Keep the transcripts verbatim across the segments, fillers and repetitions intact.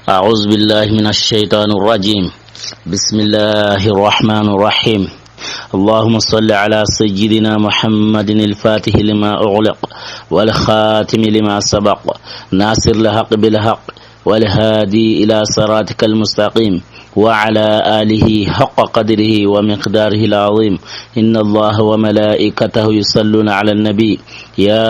أعوذ بالله من الشيطان الرجيم. بسم الله الرحمن الرحيم. اللهم صل على سيدنا محمد الفاتح لما أغلق والخاتم لما سبق ناصر الحق بالحق والهادي إلى صراطك المستقيم وعلى آله حق قدره ومقداره العظيم. إن الله وملائكته يصلون على النبي يا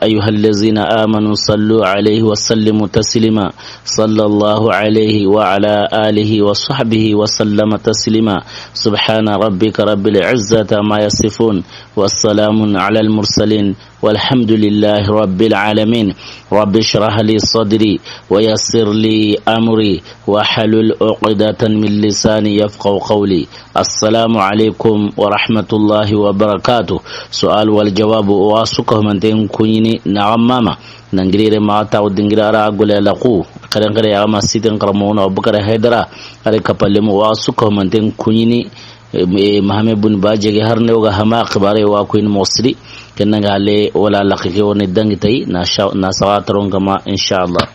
أيها الذين آمنوا صلوا عليه وسلموا تسليما. صلى الله عليه وعلى آله وصحبه وسلم تسليما. سبحان ربك رب العزة عما يصفون. والسلام على المرسلين. والحمد لله رب العالمين. رب اشرح لي صدري ويسر لي أمري واحلل عقدة من لساني يفقهوا قولي. السلام عليكم ورحمة الله وبركاته. سؤال والجواب واسكه من تنكوني نعم ماما. Nangirire ma taw dingira ra gole la ku. Karen kare ya ma siten karamo na Abubakar Haidara. Are kapalemu wasuka manten kunyini. E, e, Mohamed Bun Ba jege har ne ga hama xibare wa kuin mosri. Ken na ga le wala laqi ke woni dangi tay na sha-, na sawa taron kama inshallah.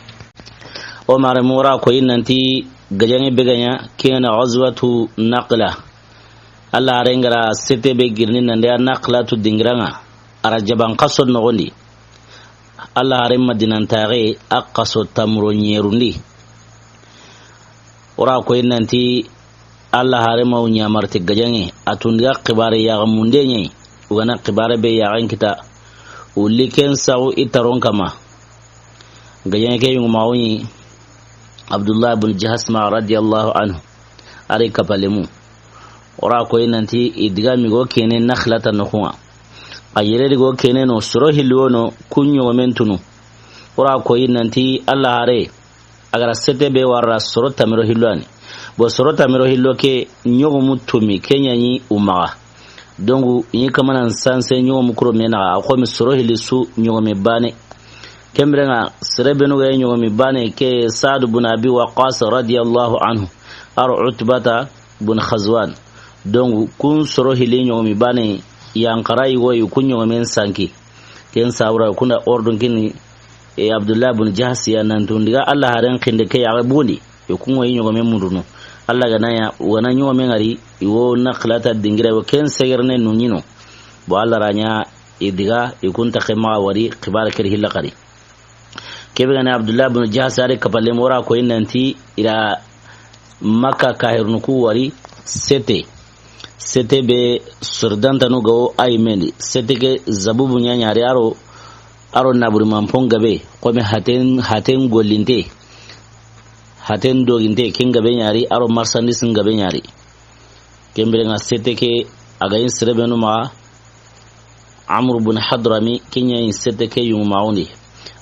O mare mura ko yin nanti gajange be ga ɲa ken na ghazwatu Naqla. Allah haren ga ra sete be girni nande a Naqlatu dingiranga. A ra jaban xaso noxondi. Allah haren Madinantaxe a xaso tamuro ɲerundi. O ra koyi nanti Allah haren ma wu ɲamarti gajange, a tundi ga xibare yaxa munde ɲayi. U ga na xibare be yaxen kita, wulli ken saxu i taron kama. Gajange ke yungumaxu ɲi Abdullah bin Jahasma radiyallahu anhu. Ari kapalemu. O ra koyi nanti i diga mi go kene Nakhlata noxunga. A yere di go kene no soro hilli wono kun ɲogomen tunu. O ra koyi nanti Allah hare. A ga ra sete be warra soro tamiro hillo ani. Bo soro tamiro hillo ke ɲogomu tumi ke ɲaɲi umaga. Donc, i kamanan sanse ɲogomu kuro menaga, a xomi soro hilli su ɲogomi bane. Kembirenga, sere benu ga ɲogomi bane ke Saad bun Abi Waqqas radiyallahu anhu. Aro Utbata bun Khazwan. Donc, kun soro hilli ɲogomi bane, yankara yigo yi kun ɲogomen sanki. Ken sawura kunda ordun kini, e, Abdullah bun Jahsi ya nan tundiga Allah haren kinde ke yaxe bundi. I kun ŋo i ɲogome mundunu. Allah ga na ya, wa na ɲogome ŋari, i wo Nakhlata dingira, i wo ken segerne nu ɲino. Bo Allah ra ɲa i diga, i kun taxe maxa wari, xibare keri hilla xari. Kebe gani Abdullah bin Jahas ari kapalemu o ra koyi nanti i ra Makka kahirunu ku wari sete. Sete be sordantanu ga wo a yi mendi. Sete ke zabubu ɲa ɲari aro, aro naburi manpon gabe, xome haten, haten gollinte. Haten doginte, ken gabe ɲari, aro marchandise gabe ɲari. Kembirenga sete ke, a ga yin serebenu maxa, Amr bun Hadrami, ken ɲa yin sete ke yungumaxundi.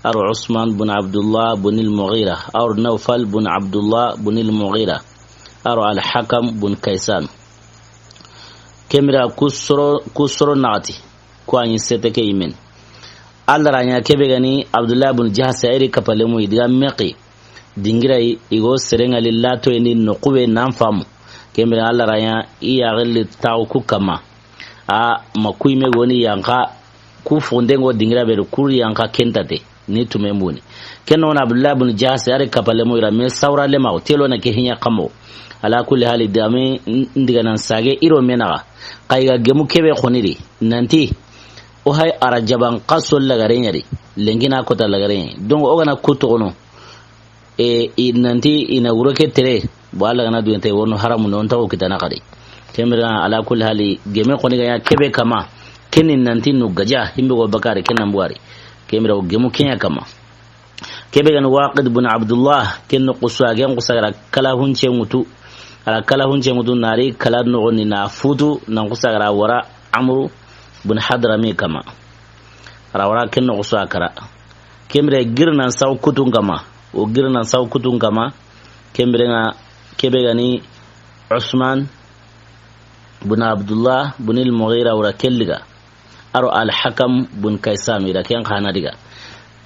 Aro Usman bun Abdullah bun il Mughira, aro Nawfal bun Abdullah bun il Mughira, aro Al Hakam bun Kaysan. Kembira ku soro, ku soro naxati, ku a ɲi sete ke yimen. Allah ra ɲa kebe gani Abdullah bun Jahas a iri kapalemu i diga mexi. Dingira i, i go serengali lato ini noxu be nan famu. Kembira Allah ra ɲa i yaxilli taxu ku kama. A ma ku yime goni yanka ku fundengo dingira be kuri yanka kentate. Ni tume mbuni. Ken no na Abdullah bin Jahas ari kapalemu i ra me sawra le ma o telo na ke hinya kamo. Ala kulli hali dame n-, ndiga nan sage iro menaga. Kay ga gemu kebe xoniri. Nanti o hay a ra jaban xaso lagare ɲari. Lengina kota lagare ɲari. Donc o gana kutu kono. E, i nanti i na wuro ke tere. Bo Allah gana duyante wono haramu non taxu kitana xadi. Kemira ala kulli hali geme xoni ga ɲa kebe kama. Keni nanti nu gaja himbe go bakari kenan buwari. Kemira o gemu kenya kama. Kebe gani Waqid bun Abdullah, ken no xusa, ken xusa gara kala hunce ŋutu. Ala kala hunce ŋutu nari kala noxoni na futu, nan xusa gara wara Amru bun Hadrami kama. Ara wara ken no xusa kara. Kemire girnan saw kutun kama. O girnan saw kutun kama. Kemire nga kebe gani Usman bun Abdullah bun il Mughira wara kelliga. Aro Al Hakam bun Kaisam ira ken xana diga.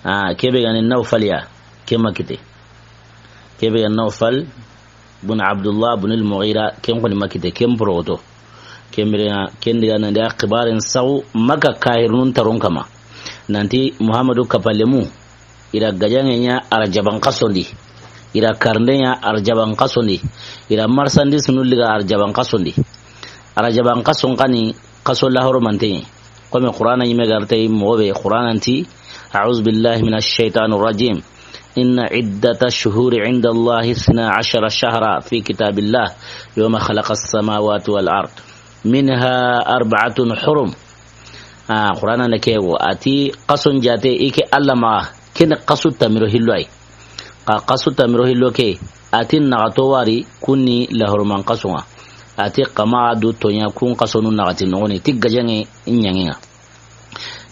Ah, kebe gani Nawfal ya, ke makite. Kebe gani Nawfal bun Abdullah bun il Mughira, ken xoni makite, ken poroto. Kemire ken diga nan da xibaren saw Makka kahirun taron kama. Nanti Muhammadu kapalemu ira gajange ɲa ara jaban xasondi. I ra karinde ɲa arjaban xason di. I ra marchandise nu liga arjaban xason di. Arjaban xason xa ni xaso lahoromante ɲa. Comme Qur'ana ɲime ga ri ti moxo be, Qur'ana nti, أعوذ بالله من الشيطان الرجيم. إن عدة الشهور عند الله اثنا عشر شهرا في كتاب الله يوم خلق السماوات والأرض منها أربعة حرم. A, Qur'ana ne ke wo, a ti xason jaate i ke Alla maxa, ken xasu tanmi do hillo yi. Xa xasu tanmi do hillo ke, a ti naxato wari kun ni lahoroman xason ŋa. A ti xa maxa du toɲa kun xasonu naxati noxoni ti gajaŋe ɲaŋen ŋa.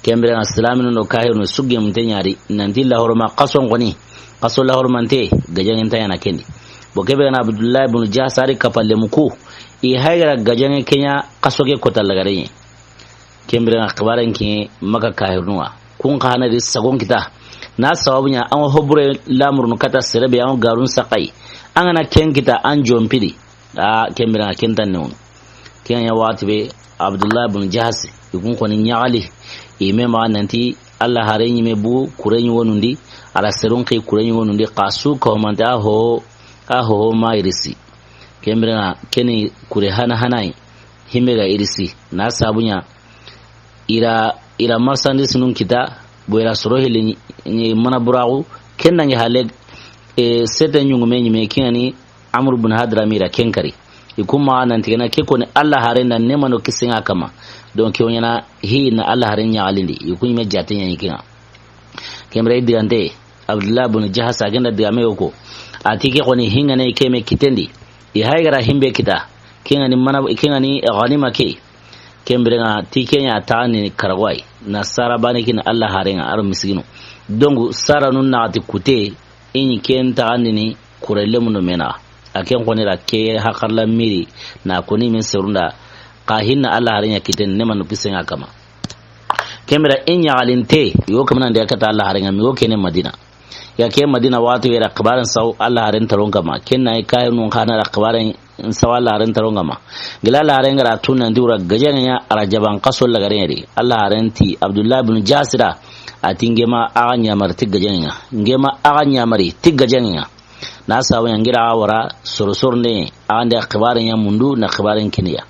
Ken biren ŋa silaminu do kahirunu su gemunte ɲa ri nanti lahoroma xason xoni, xaso lahoromante, gajaŋe nta ɲaana ken di. Bo ke be ga na Abdullahi bun Jahasi do i kappalenmu ku, i haygara gajaŋe ke ɲa xaso ke kota lagare ɲa. Ken biren ŋa xibaaren ke Maka kahirunu ŋa, kun xa na ri sagon kita. Na sababu ɲa an ŋa hobure lamurunu kata sere be, an ŋa garun saxayi. An ga na ken kita an jonpidi. A, ken biren ŋa ken ta newnu. Ken ɲa waxati be Abdullahi bun Jahasi, i kun xoni ɲaxali. I me maxa nanti Alla hare ɲime bu kure ɲi wonundi, a ra serun xi kure ɲi wonundi, xa su kahumante a ho, a ho ma irisi. Ken biren ŋa ken ni kure hana hana yi. Himbe ga irisi. Na sabu ɲa i ra, i ra marchandise nun kita, bo i ra soro hili ɲi, ɲi mana buraxu, ken nangi hale, e, sete ɲungume ɲime, ken ŋa ni Amru bun Hadrami ra ken kari. I kun maxa nanti gana ke koni Alla haren da, neema do kisiye ŋa a kanma. Donc, ke wo ɲaana hi na Alla haren ɲaxalindi. I kun ɲime jaate ɲa ɲi ken ŋa. Ken biren i digante, Abdullah bun Jahasi a ken da digame wo ko. A ti ke xoni hingane ke me kitendi. I haygara himbe kita. Ken ŋa ni mana, ken ŋa ni ganima ke. Ken biren ŋa ti ke ɲa taxandini karago yi. Na sara bane kini Alla haren ŋa a do misiginu. Donc, sara nun naxati kute, i ɲi ken taxandini kure lemundo me naxa. A ken xoni ra ke hakarla miri, na koni min serun da, xa hinna Alla haren ɲa kiten neema do kisiye ŋa a kanma. Ken biren i ɲaxalinte, yo kamana nde kata Alla haren ŋa mi wo kene Madina. Ya ke Madina waxati be i ra xibaaren saw Alla haren taron kanma. Ken na i kahirunun xa na ra xibaaren saw Alla haren taron kanma. Gila Alla haren ga ra tu nanti wura gajaŋe ɲa arjaban xaso lagare ɲa ri. Alla haren ti Abdullah bun Jahasi da, a ti n ke ma axa ɲamari ti gajaŋe ŋa. N ke ma axa ɲamari ti gajaŋe ŋa. Na sabu ɲa n ke ra axa wara soro soronde, axa nde xibaaren ɲa mundu na xibaaren kini ya.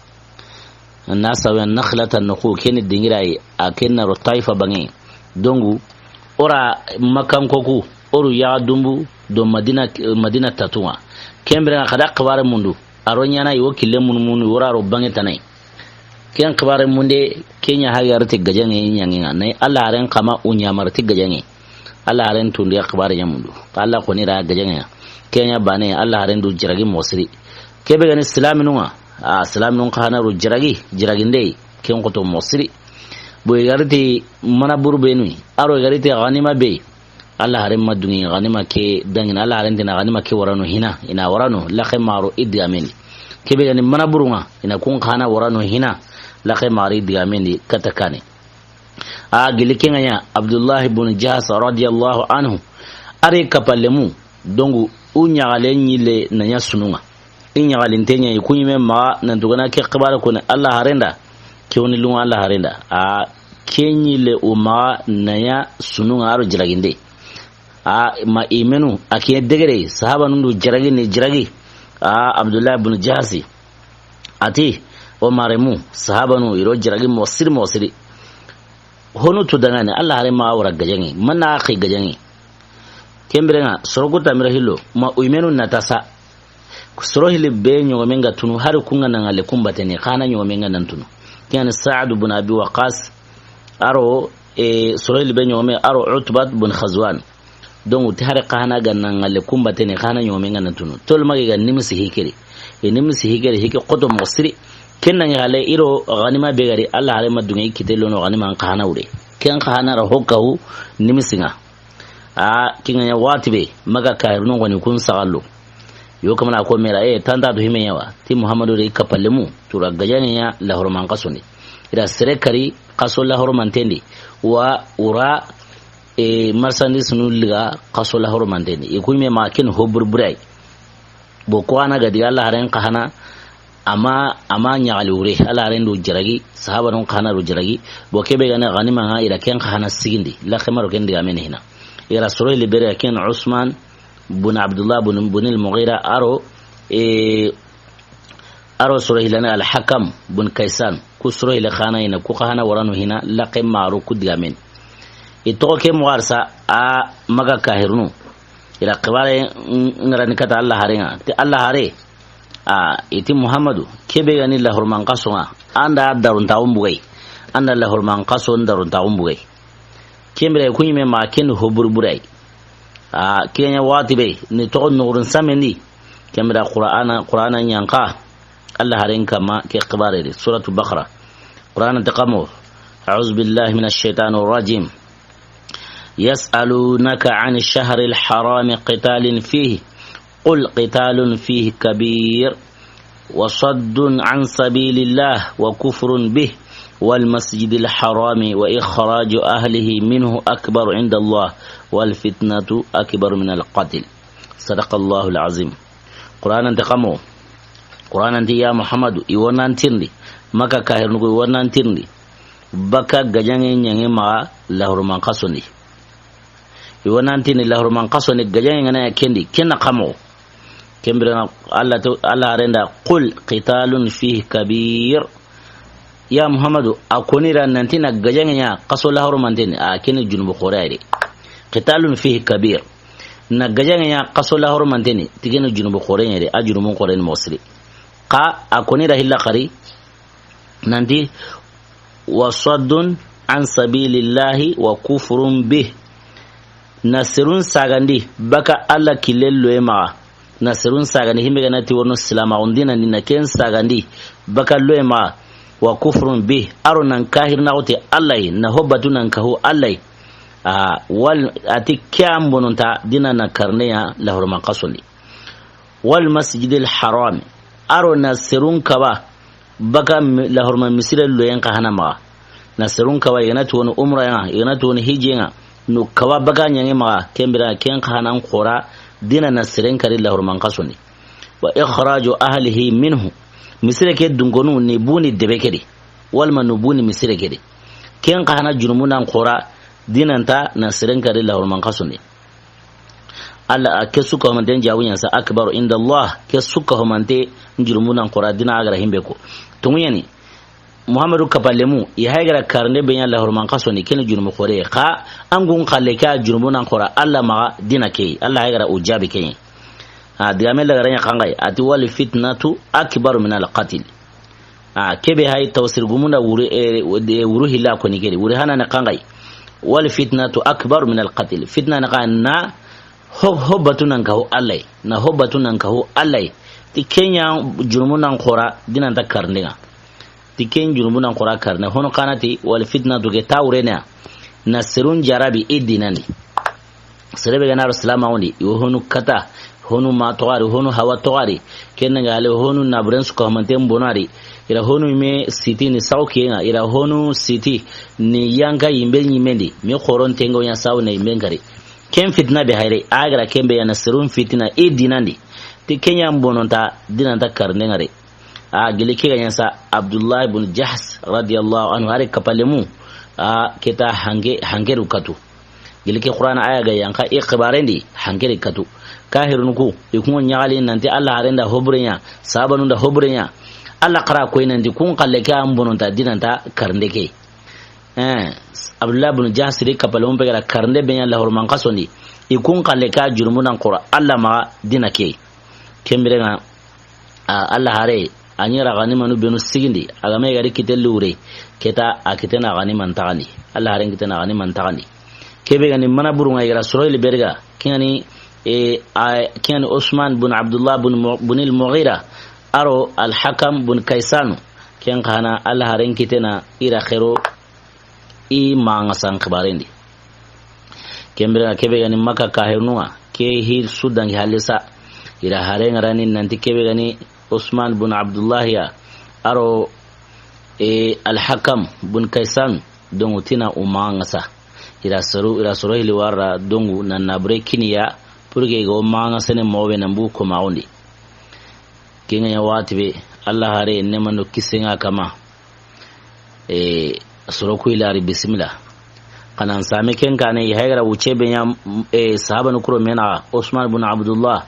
Na sabu ɲa Nakhlata noxu, ken ni dingira yi, a ken na ro Taifa banŋe. Donc, o ra Makanko ku, o ru yaxa dunbu do Madina, Madina tatunŋa. Ken biren ŋa xa da xibaare mundu, a ro ɲaana i wo kille munu munu, o ra ro banŋe tana yi. Ken xibaare munde, ke ɲa haygara ti gajaŋe ɲaŋen ŋa, na i Alla haren xa ma u ɲamari ti gajaŋe. Alla haren tundi ya xibaare ɲa mundu. Xa Alla xoni ra gajaŋe ŋa. Ke ɲa bane, Alla haren du jaragi moxo siri. Ke be ga ni silaminun ŋa, a, silaminun xa na ro jaragi, jaraginde, ken xoto moxo siri. Bo i ga ri ti mana buru be nu, a ro i ga ri ti ganima be. Alla haren ma dungi ganima ke danŋini, Alla haren ti na ganima ke wara no hina, i na wara no, laxe ma ro i digamen di. Ke be ga ni mana burun ŋa, i na kun xa na wara no hina, laxe ma ro i digamen di kata kane. A gili ken ŋa ɲa Abdullahi bun Jahasi radiyallahu anhu. A do i kappalenmu, donc, u ɲaxalen ɲi le na ɲa sunun ŋa. I ɲaxalinte ɲa i kun ɲime maxa nanti o ga na ke xibaare koni Alla haren da, ke wo ni lunŋa Alla haren da. A ke ɲi le o maxa na ɲa sunun ŋa a ro jaraginde. A ma i menu, a ke degere, sahabanun du jaragi ni jaragi. A Abdullahi bun Jahasi. A ti, o maremu, sahabanu, i ro jaragi moxo siri, moxo siri. Honu tu danŋane, Alla haren ma wara gajaŋe, mana xi gajaŋe. Ken biren ŋa, soro ku tanmi do hillo, ma u yi menu na ta sa. Soro hilli be ɲogomen ga tunu, hari kun ga na ŋalle kun batene, xa na ɲogomen ga na tunu. Ken ŋa ni Sa'd bun Abi Waqqas, a do, e, soro hilli be ɲogome, a do Utbat bun Khazwan. Donc, ti hari xa na ga na ŋalle kun batene, xa na ɲogomen ga na tunu. Tol magi ga nimisi hikeri. E nimisi hikeri, hike xoto moxo siri. Ken nangi hale i ro ganima be ga ri, Alla haren ma dungi i kite lono ganima xa na wure. Ken xa na ra hokkahu nimisi ŋa. A, ken ŋa ɲa waxati be, Maka kahirunun xoni kun saxallo. Yo kamana ko mera, e, tanta to hime ɲa wa. Ti Muhammadu do i kappalenmu, tu ra gajaŋe ɲa lahoroman xason di. I ra sere kari xaso lahoromanten di. Wa u ra e, marchandise nu liga xaso lahoromanten di. I kun ɲime ma ken ho burburay. Bo ko a na ga di Alla haren xa na, a ma, a ma ɲaxali wure. Alla haren du jaragi, sahabanun xa na du jaragi. Bo ke be ga ni ganima ŋa i ra ken xa na sigindi. Laxe ma ro ken digamen hina. I ra soro hilli bere ken Usman, bun Abdullah bun, bun al-Mughira, aro, e, aro soro hilana Al-Hakam bun Kaysan. Ku soro hila xana ina, ku xa hana waranu hina, laqe maru ku digamen. I toxo ke moxo arsa a Maka kahirunu. Ila xibare ngarani kata Allah harenga. Ti Allah hare. A, iti Muhammadu, kebe gani lahurman kasonga. Anda darunta umbugay. Anda lahurman kason darunta umbugay. Kembira ku ɲime ma ken ho burburay. A, kenya wati be ni to nurun samendi. Kembira Qur'ana, Qur'ana ɲanka. Allah haren kama ke xibare de. Suratu Baqara. Qur'ana ta kamo. أعوذ بالله من الشيطان الرجيم. يسألونك عن الشهر الحرام قتال فيه، قل قتال فيه كبير، وصد عن سبيل الله وكفر به والمسجد الحرام وإخراج أهله منه أكبر عند الله والفتنة أكبر من القتل. صدق الله العظيم. Qur'ana nta kamo. Qur'ana nti ya Muhammadu, i wonantirndi. Maka kahirnugo i wonantirndi. Baka gajange ɲange maxa lahuruman kasondi. I wonantirndi lahuruman kasondi gajange ngana ya kendi, kenna kamo. Kembira Allah to, Allah arenda, قل قتال فيه كبير. Ya Muhammadu, a konira nanti na gajange ɲa kaso lahurumanten, a keni junubu xore ayde. قتال فيه كبير. Na gajange ɲa kaso lahurumanten, ti keni junubu xore ɲa de, a junubun xore ni mosiri. Xa a konira hilla xari, nanti, وصد عن سبيل الله وكفر به. Na serun sagandi baka Allah kille loye maxa. Na serun sagandi himbe gana ti wono silama undina ni na ken sagandi baka loye maxa. وكفر به, aro nan kahir na wote Allah yi, na hobbatu nan kahu Allah yi. A, wal ati kya mbononta dina na karne ya lahuruman kasondi. والمسجد الحرام, aro na serun kaba baka mi-, lahurma misire loyen xa hana maxa. Na serun kaba, i gana ti woni umra ya, i gana ti woni hijje ya, no kaba baka ɲange maxa, kembira ken xa hanan xora, dina na seren kari lahurman kasondi. وإخراج أهله منه, misire ke dunkonu ni buni debe kedi, walma no buni misire kedi. Ken xa hana junubu nan xora, dina nta na seren kari lahurman kasondi. Allah a ke suka homanten jawu ɲa sa أكبر عند الله, ke suka homante junubu nan xora dina a gara himbe ko. Tungu ɲani, Muhammadu kapalemu, i haygara karnde be ɲa lahuruman kasondi keni junubu xore. Xa an gun xalle ka junubu nan xora Allah maxa dina ke. Allah haygara u jabi ke. A, digame lagara ɲa xangay, ati والفتنة أكبر من القتل. A, kebe hay tafsir gumunda wuri, e, de wuru hilla koni kedi, wuri hana na kangay. والفتنة أكبر من القتل. Fitna na kana ho, hobbatu nan kahu Allah yi. Na hobbatu nan kahu Allah yi. Ti kenya junubu nan xora, dina nta karnde ya. Ti ken junubu nan xora karne. Hono kanati, والفتنة ke tawrene ya. Na serun jarabi i dinandi. Serebe gana ro silama wondi, i wo honu kata, honu ma toxari, honu hawa toxari, kenne ga ale honu naburen suka homanten bonari, ira honu me siti ni saw kiyenga, ira honu siti ni yanka yimbe ɲimendi, mi xoron tengo ɲa saw na yimbe ngari. Ken fitna be hayre, a gara ken be ya na serun fitina i dinandi, ti kenya mbononta dinanta karne ngare. A gili ke ga ɲa sa Abdullah ibn Jahsh radiyallahu anhu, hari kapalemu, a keta hange, hangeru katu. Gili ke Qur'ana aya ga yanka i xibarendi, hankeri katu. Kahirunu ku, i kungo ɲagali nanti Allah harenda hoburenya, sabanunda hoburenya. Allah xara koy nanti kun xalle ke an bononta dinanta karnde ke. Eh, Abdullah bin Jahsh ri kapale umpe gara karnde be ɲa lahuruman kasondi. I kun xalle ka junubu nan xora Allah maxa dina ke. Kembire nga A, Allah hare, a ɲi ra ganimanu benu sigindi, a ga me gari kite lure, keta a kite na ganiman taxandi. Allah haren kite na ganiman taxandi. Kebe gani mana burunga i gara soroyli berga, kingani, e, a, kingani Usman bun Abdullah bun Mu-, bunil Mughira, aro Al-Hakam bun Kaisanu, ken xana Allah haren kite na i ra xero, i manga san xibarendi. Kembira kebe gani Makka kahirnunga, ke hil sudangi halisa. Ira hare ngarani nanti kebe gani Usman bun Abdullah ya, aro, e, Al-Hakam bun Kaisan, dongu tina umanga sa. Ira soro, ira soro hili warra dongu na nabre kiniya, pour que go manga sene mobe na mbu ko maundi. Kinga ya wati be, Allah hare ne mando kisenga kama. E, soro ku ilari bismillah. Xa na n saame ken kaane, i hayi ga ra wucce be ɲa, e, sahabanu kuro me naxa, Usman bun Abdullah,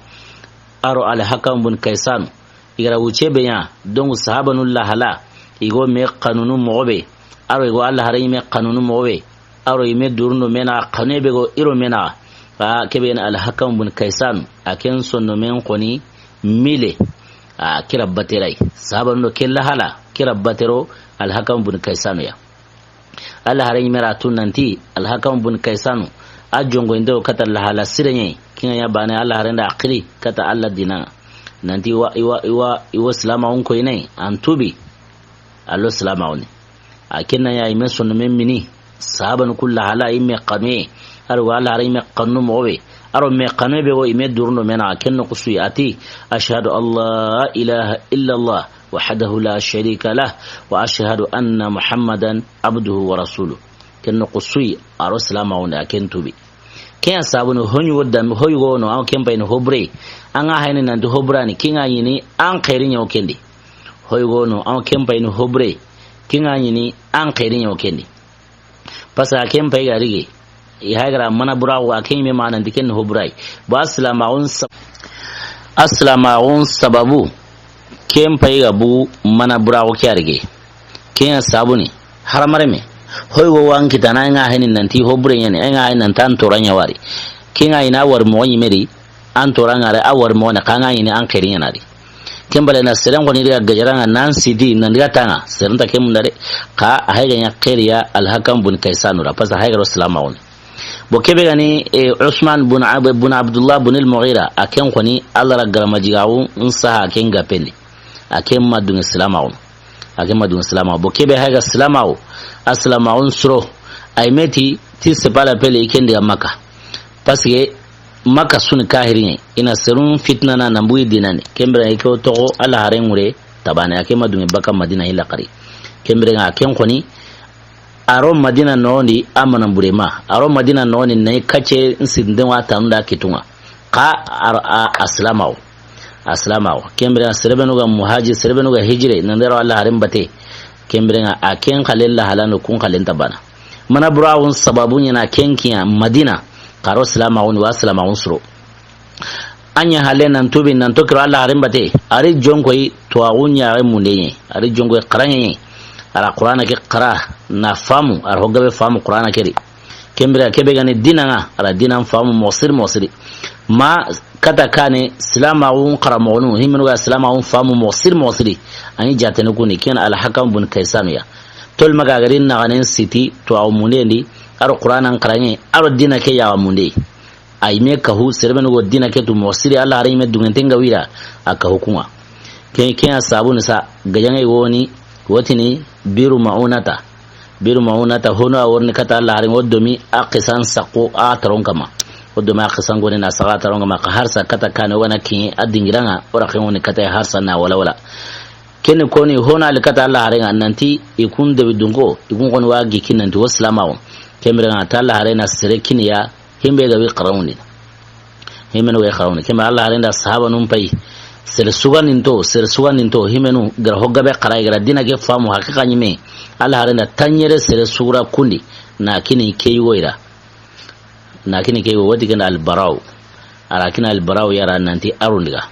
a ro Al-Hakam bun Kaysanu. I ga ra wucce be ɲa, donc sahabanu lahala, i go me xanunu moxo be, a ro i go Alla haaren ɲi me xanunu moxo be, a ro i me durundo me naxa, xanne be go i ro me naxa. Xa ke be ni Al-Hakam bun Kaysanu, a ken sonno men xoni mille, a kira batera yi. Sahabanu do ke lahala, kira batero Al-Hakam bun Kaysanu ya. Alla haaren ɲi me ra tu nanti, Al-Hakam bun Kaysanu, a jonko inte o kata lahala sire ɲa yi, ken ŋa ɲa baane Alla haaren da a xiri kata Alla diina ŋa. Nanti i wa, i wa, i wa, i wa silaamaxun koyini, an tuubi, a ro silaamaxun ni. A ken na ɲa i me sonno men mini, sahabanu ku lahala i me xanu ye, a ro Alla haaren ɲi me xanu moxo be, a ro me xanu be go i me durundo me naxa, ken noxo su yi a ti, ashhadu an la ilaha illa Allah, وحده لا شريك له، وأشهد أن محمدا عبده ورسوله. Ken noxo su yi, a ro silaamaxun ni, a ken tuubi. Ken ya sabu ni, ho ɲi wo da, ho yi go no, an ken pay ni ho bure. An ga hayini nanti ho bure ni, ken ga ɲi ni an xeeri ɲa wo ken di. Ho yi go no, an ken pay ni ho bure. Ken ga ɲi ni an xeeri ɲa wo ken di. Parce que a ken pay ga rige, i hayi ga ra mana buraxu, a ken ɲi me ma nanti ken ni ho bure yi. Bon, a silaamaxun sa-, a silaamaxun sababu, ken pay ga bugu mana buraxu ke a rige. Ken ya sabu ni, hadamarenme, ho yi go wa an kita na nga hayini nanti ho bure ɲa ni, nga hayini nanti an toora ɲa wari. Ken ga ɲi ni a wari moxo ɲi me di, an toora ŋa ri, a wari moxo ni, xa nga ɲi ni an xeeri ɲa na di. Ken bale na seren xoni daga gajara ŋa nan siti nan daga tanga, seren ta ke munda de. Xa a hayi ga ɲa xeeri ya Al-Hakam bun Kaysanu ra, parce que a hayi ga ro silaamaxun ni. Bon, ke be ga ni, e, Usman bun Ab-, bun Abdullah bun al-Mughira, a ken xoni Alla ra garama jigaxu n saha ken ga pendi. A ken ma duŋe silaamaxun ni. A ken ma duŋe silaamaxu. Bon, ke be hayi ga silaamaxu, a silaamaxun suro, a yi me ti, ti c'est pas la peine i ken daga Makka. Parce que Makka su ni kahiri ɲa yi, i na serun fitina na, nan buyi diina ni. Ken bire i ke wo toxo Alla haaren ŋure ta baane, a ken ma duŋe bakka Madina i laxari. Ken bire ŋa a ken xoni, a ro Madina noxon di a mana bure ma. A ro Madina noxon di na i kacce n sirinde wa tanu da kitu ŋa. Xa a, a, a silaamaxu. A silaamaxu. Ken bire ŋa sere be nu ga muhajir, sere be nu ga hijire, nan daga ro Alla haaren batte. Ken bire ŋa a ken xalen lahala no kun xalen ta baana. Mana buraxun sababu ɲa na ken kiya Madina, xa ro silaamaxun ni, wa silaamaxun suro. A ɲa hale nan tuubi, nan toxo ro Alla haaren batte, a ri jonko yi tuwaaxu ɲaxe munde ɲa yi, a ri jonko yi xaraŋe ɲa yi, a ra Qur'ana ke xara na faamu, a ra ho gabe faamu Qur'ana ke di. Ken bire ke be ga ni diina ŋa, a ra diinan faamu moxo siri moxo siri. Ma kata kaane silaamaxun xaranmoxonu, himmenu ga silaamaxun faamu moxo siri moxo siri. A ɲi jaatene kun di, ken Al-Hakam bun Kaysanu ya. Tol maxa a ga ri naxanen siti tuwaaxu munden di, a ro Qur'anan xaraŋe, a ro diina ke yaxa munde. A yi me kahu, sere be nu go diina ke tu moxo siri, Alla haaren ɲi me duŋenten ga wira, a kahu kun ŋa. Ken, ken ya sabu ni sa, gajaŋe wo ni, wo ti ni Biru Ma'unata. Biru Ma'unata, hono a wa riini kata Alla haaren ŋa, o do mi a xisan saxu a taron kanma. O do mi a xisan goni na saxu a taron kanma, xa harsa kata kaane, o ga na kiɲe a dingira ŋa, o ra ken wo ni kata harsa na wala wala. Ken ni koni, hono a li kata Alla haaren ŋa, nanti i kun debi dunko, i kun xoni wa giki nanti wo silaamaxu. Ken bire ŋa ta Alla haaren na sere kini ya, himbe ga wi xaranŋundi. Himmenu ga wi xaranŋundi. Ken bire Alla haaren da sahabanun pay. Sere sugandinto, sere sugandinto, himmenu ga ra ho gabe xara, i ga ra diina ke faamu haqiqa ɲi me. Alla haaren da tanɲere sere sugura kundi. Na kini ke yugo i ra. Na kini ke yugo, wo ti ken da Al-Bara'u. A ra kini Al-Bara'u ya ra nanti a ro n diga.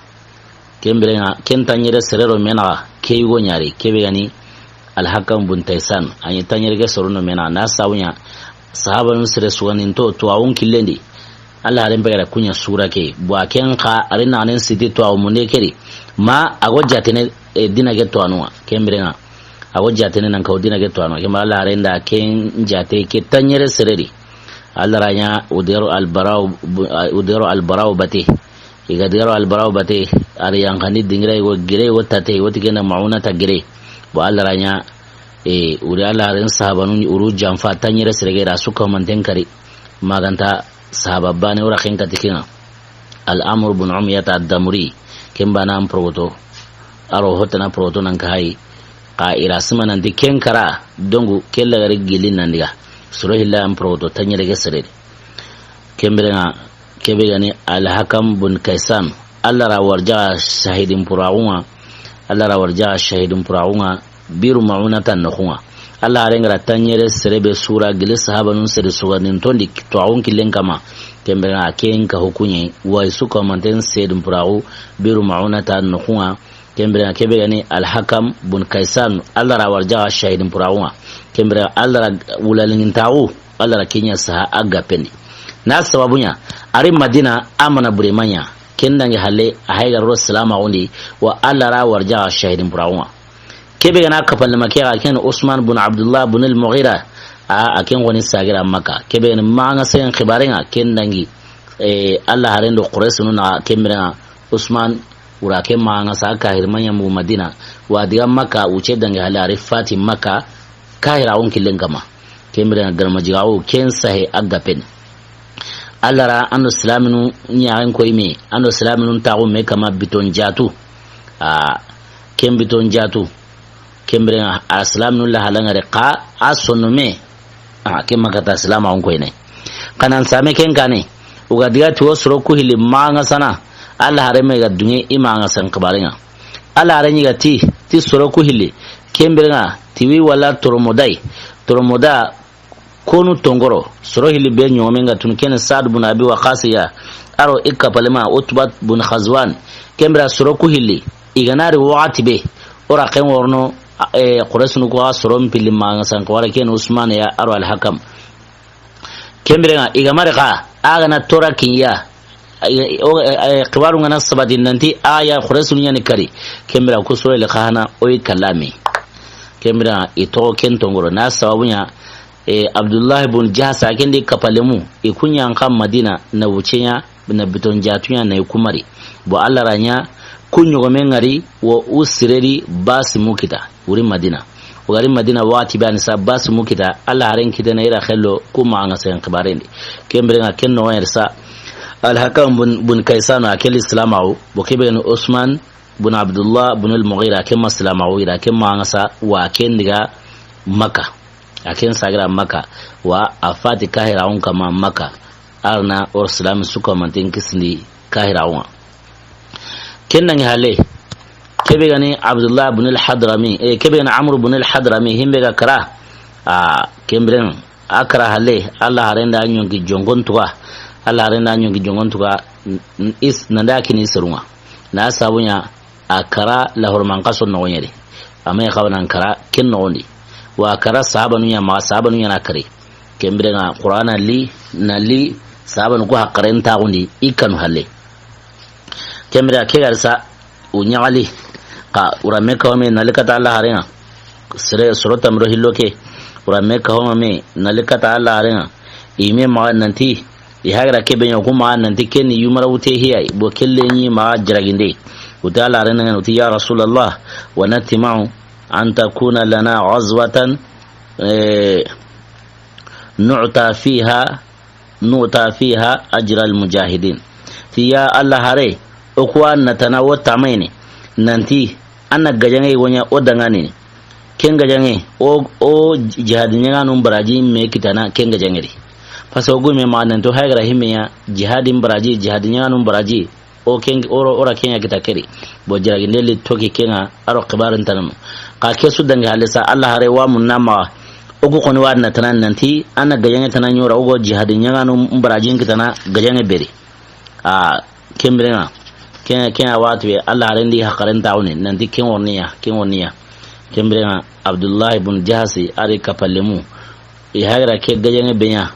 Ken bire ŋa, ken tanɲere sere ro me naxa, ke yugo ɲa ri, ke be ga ni Al-Hakam bun Taysan. A ɲi tanɲere ke soro no me naxa, na sabu ɲa, sahabanun sere sugandinto, tuwaaxun killen di. Alla haaren be ga ra kun ɲa sura ke. Bon, a ken xa, a ri naxanen siti tuwaaxu munde ke di. Ma, a go jaatene, e, diina ke tuwaanu ŋa. Ken bire ŋa, a go jaatene nan kahu diina ke tuwaanu ŋa. Ken bire Alla haaren da ken jaate ke tanɲere sere di. Alla ra ɲa, o do ro Al-Bara'u, o do ro Al-Bara'u batte. I ga daga ro Al-Bara'u batte, a ri yanqandi dingira, i go gere, i go tate, i wo ti ken da Ma'unata gere. Bon, Alla ra ɲa, e, o ri Alla haaren sahabanun, o ru janfa tanɲere sere ke ra su kahu manten kari. Ma ga nta sahaba baane, o ra ken kati ken ŋa. Al-Amr bun Umyata Ad-Damri, ken baane an porogoto. A ro hotana porogoto nan ka hayi. Xa i ra sima nanti ken kara, dongu, ke lagare gilli nan diga. Soro hilla an porogoto, tanɲere ke sere di. Ken bire ŋa, ke be ga ni Al-Hakam bun Kaysan. Alla ra warja sahidin puraxu ŋa. Alla ra warja sahidin puraxu ŋa. Biru Ma'unata noxu ŋa. Alla haaren ga ra tanɲere sere be su ra gili sahabanun sere sugandinton di tuwaaxun killen kanma. Ken biren ŋa a ken ka hukunɲe, wa i su kamanten seedin puraaxu, Biiru Mauna ta noxun ŋa. Ken biren ŋa ke be ga ni Alhakam bun Kaysan, Alla ra warijaxa sahidin puraaxun ŋa. Ken biren ŋa Alla ra wulalingintaaxu, Alla ra ken ɲa saha a gapen di. Na sababu ɲa, a ri Madina, a mana bure ma ɲa. Ken dangi halle, a hayi ga ro silaamaxun di, wa Alla ra warijaxa sahidin puraaxun ŋa. Ke be ga na kapalema ke ga ken Usman bun Abdullah bun al-Mughira, a, a ken xoni sagira Makka. Ke be ga ni maxa ŋa sayen xibaaren ŋa, ken dangi, eh, Alla haaren do Quraysinun na ken biren ŋa Usman wura ke maxa ŋa sa kahir ma ɲa mu Madina. Wa diga Makka, wucce dangi halle a ri fati Makka, kahiraaxun killen kanma. Ken biren ŋa garma jigaaxu, ken sahe a gapen di. Alla ra an do silaaminu ɲaxen koyi me, an do silaaminu taaxu me kanma biton jaatu. A, ken biton jaatu. Ken biren ŋa a silaaminu la halanŋare xa a sonno me. A, ken ma kata silaamaxun koyini. Xa nan same ken kaane, o ga diga ti wo soro ku hilli maxa ŋa sana, Alla haaren me ga duŋe i maxa ŋa san xibaaren ŋa. Alla haaren ɲi ga ti, ti soro ku hilli, ken biren ŋa, ti wi wala toromodayi, toromoda konu tongoro, soro hilli be ɲogomen ga tunu ken ni Saad bun Abi Waqas ya, a ro i kapalema Utbat bun Xazwan, ken biren soro ku hilli, i ga na ri waxati be, o ra ken worno, eh, Quraysinu ku ga soro mpilli maxa ŋa san xibaare ken Usman ya, a ro Alhakam. Ken biren ŋa, i ga ma ri xa, a ga na tora kiɲa, ay, o, ay, xibaarun ga na sabati nanti, a ya Quraysinu ɲa ni kari. Ken biren ŋa, ku soro le xa hana, o yi kallami. Ken biren ŋa, i toxo ken tongoro. Na sababu ɲa, e, Abdullah bun Jahas, a ken di kapalemu, i ku ɲa xa Madina, na wucce ɲa, na biton jaatu ɲa, na i ku mari. Bo Alla ra ɲa, ku ɲogomen ŋari, wo u sire di basi mu kita. Wuri Madina. O ga ri Madina waxati be a ni sa basi mu kita, Alla haaren kitene i ra xello ku maxa ŋa sayen xibaaren di. Ken biren ŋa ken noxon ŋa ri sa, Alhakam bun, bun Kaysanu a ke li silaamaxu, bo ke be ga ni Usman bun Abdullah bun al-Mughira, ken ma silaamaxu, i ra ken maxa ŋa sa, wa ken diga Makka. A ken sagira Makka, wa a fati kahiraaxun kanma Makka. A ra na o ri silaami su kamanten kisindi kahiraaxun ŋa. Ken dangi halle, ke be ga ni Abdullah bun al-Hadrami, eh, ke be ga ni Amr bun al-Hadrami, himbe ga kara, a, ken biren, a kara halle, Alla haaren da ɲonki jonkon tuga, Alla haaren da ɲonki jonkon tuga, n-, n-, is, nan da kini i serun ŋa. Na sababu ɲa, a kara la horman kaso noxon ŋa ri. A ma i xawa nan kara ken noxon di. Wa a kara sahabanu ɲa maxa, sahabanu ɲa na kari. Ken biren ŋa Qur'ana li, na li, sahabanu ku haqqaren taaxundi, i kanu halle. Ken biren ke ga ri sa, u ɲaxali, xa u ra me kawo me na li kata Alla haaren ŋa. Sere, soro tanmi do hillo ke, u ra me kawo me na li kata Alla haaren ŋa. I me maxa nanti, i hagira ke be ɲa ku maxa nanti ken ni yumara wute hiyai, bo kelle ɲi maxa jaraginde. Uti Alla haaren ŋa, uti ya Rasulallah, wa natma'u an takuna lana ghazwatan, eh, nu'ta fiha nu'ta fiha ajral mujahidin. Ti ya Alla haare, o ku wa na tana wo tamayini, nanti an na gajaŋe wo ɲa o daŋanini. Ken gajaŋe, o, o jihadi ɲaŋanun baraji me kitana ken gajaŋe di. Parce que o gume ma nanti o haygara himme ɲa jihadin baraji, jihadi ɲaŋanun baraji, o ken, o ro, o ra ken ɲa kita ke di. Bo jaraginde li toki ken ŋa, a ro xibaarin tananu. Xa ke su dangi halle sa, Alla haare wa munna maxa. O ku xoni wa na tana nanti, an na gajaŋe tana ɲa o ra, o go jihadi ɲaŋanun barajin kitana gajaŋe be di. A, ken biren ŋa, ken, ken a waxati be, Alla haaren di haqqaren taaxundi, nanti ken wa ni ya, ken wa ni ya. Ken biren ŋa, Abdullah bun Jahasi, a ri kapalemu. I hagira ke gajaŋe be ɲa,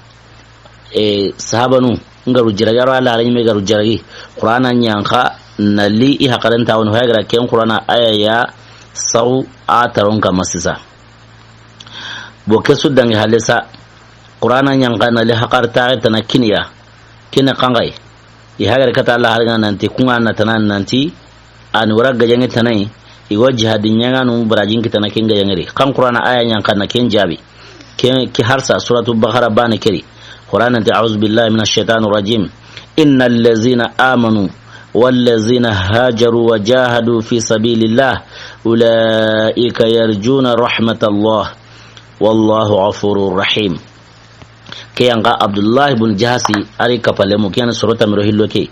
e, sahabanu, ŋa ru jaragi, a ro Alla haaren ɲi me ga ru jaragi. Qur'ana ɲa xa, na li i haqqaren taaxundi, o hagira ken Qur'ana aya ya, saw a taron kanma sisa. Bo ke su dangi halle sa, Qur'ana ɲa xa na li haqqar taaxe tana kini ya, kini xanŋay. I hagira kata Alla haaren ŋa nanti, ku ŋa na tana nanti, a ni wara gajaŋe tana yi, i go jihadi ɲaŋanun barajin kitana ken gajaŋe di. Xa Qur'ana aya ɲa xa na ken jaabi. Ken, ke harsa, Suratu Baqara baane ke di. Qur'ana nanti, a'udhu billahi minash shaitanir rajim. Innal lazina amanu wal lazina hajaru wa jahadu fi sabilillah, ulaika yarjuna rahmatallah. Wallahu ghafurur rahim. Ke yan xa Abdullah bun Jahasi, a ri kapalemu, ke yan soro tanmi do hillo ke.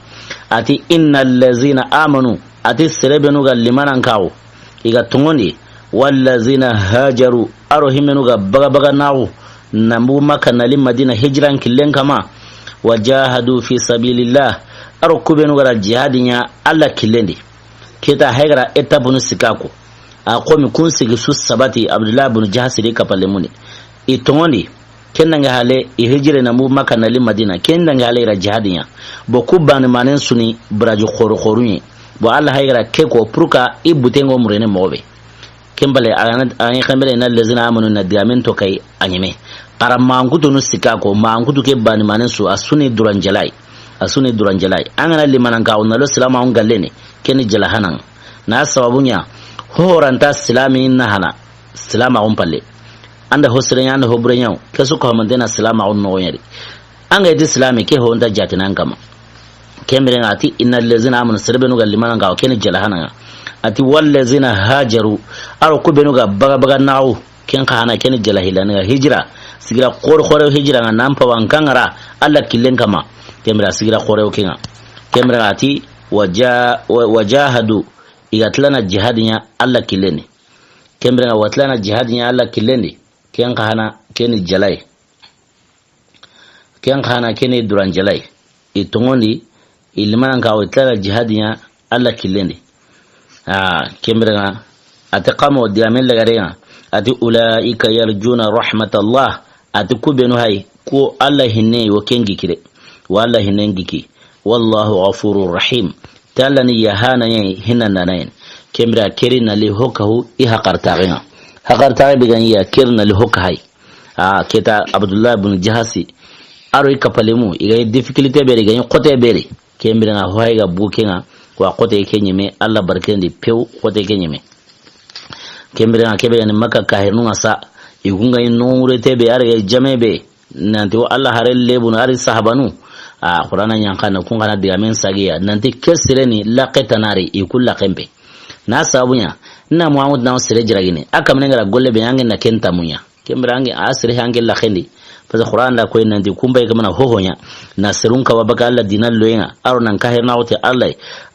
A ti, innal lazina amanu, a ti sere benu ga limanan kawo, i ga tonŋundi, Wallazina hajaru, a ro himmenu ga baga baga naxu, na bugu Makka na li Madina hijiran killen kama. Wa jahadu fi sabilillah, a ro kubenu ga ra jihadi ɲa Alla killen di. Ke ta hayi ga ra étape nu sikka ko. A xo mi kun sigi su sabati Abdullah bin Jahasi di kappalenmu ni. I toŋondi, ken dange hale, i hijire na bugu Makka na li Madina, ken dange hale i ra jihadi ɲa. Bon, ku bani manen su ni baraji xoru xoru ɲi. Bon, Alla hayi ga ra ke ko pour que i butengo murene moxo be. Ken bale, a ga na, a ga na xenbele na lezina amanu na digamen to kay a ɲeme. Xa ra mankutunu sikka ko, mankutu ke bani manen su, a su ni duranjelay. A su ni duranjelay. An ga na limananka o na lo silamaxun galle ni, ken ni jalahanan. Na sababu ɲa, ho ranta silami na hana, silamaxun palle. An da ho sire ɲa, an da ho bure ɲa, ke su ko hamante na silamaxun noxo ɲa di. An ga i ti silami ke ho nta jatinan kama. Ken biren ŋa a ti, inna lezina amanu, sere benu ga limananka o, ken ni jalahanan ŋa. A ti, wallazina hajaru, a ro kubenu ga baga baga naxu, ken xa hana, ken ni jalahilani ga hijira, sigira xore xore hijira ŋa, nan pawan kangara, Alla killen kama, ken bira sigira xore o ken ŋa. Ken biren ŋa a ti, waja-, wa-, wajahadu, i ga tilana jihadi ɲa Alla killen di. Ken biren ŋa wa tilana jihadi ɲa Alla killen di, ken xa hana, ken ni jalay. Ken xa hana, ken ni duranjelay. I toŋondi, i limananka o, i tilana jihadi ɲa Alla killen di. A, ken biren ŋa, a ti kamo digamen lagare ŋa, a ti, ulaika yarjuna rahmatallah, a ti kubenu hayi, ko Alla hinne wo ken gikire, wa Alla hinne giki. Wallahu ghafurur rahim. Ti Alla ni yahana ɲa, hinandana ɲa. Ken bira keri na li ho kahu i hakartaxe ŋa. Hakartaxe be ga ɲi ya keri na li ho kahay. A, ke ta Abdullah bin Jahasi. A ro i kappalenmu, i ga ɲi difficulté beri, i ga ɲi xote beri. Ken biren ŋa ho hayi ga bugu ken ŋa, wa xote ke ɲeme, Alla barken di pew, xote ke ɲeme. Ken biren ŋa ke be ga ni Makka kahirinu ŋa sa, i kun ga ɲi nongure te be, a ri ga jame be. Nanti wo Alla hare lebunu a ri sahabanu. A, Qur'ana ɲa xa na kun xa na digamen sagiya. Nanti ke sire ni laxe tana ri, i ku laxen be. Na sababu ɲa, na Muhammad na sere jiragini. A kamane ga ra golle be ɲa, an ga na ken tamu ɲa. Ken bira an ga a sere an ga laxen di. Parce que Qur'an da koy nanti kun bay kamana hoho ɲa. Na serun kaba baga Alla dina loyen ŋa. A ro nan kahirina wote Alla.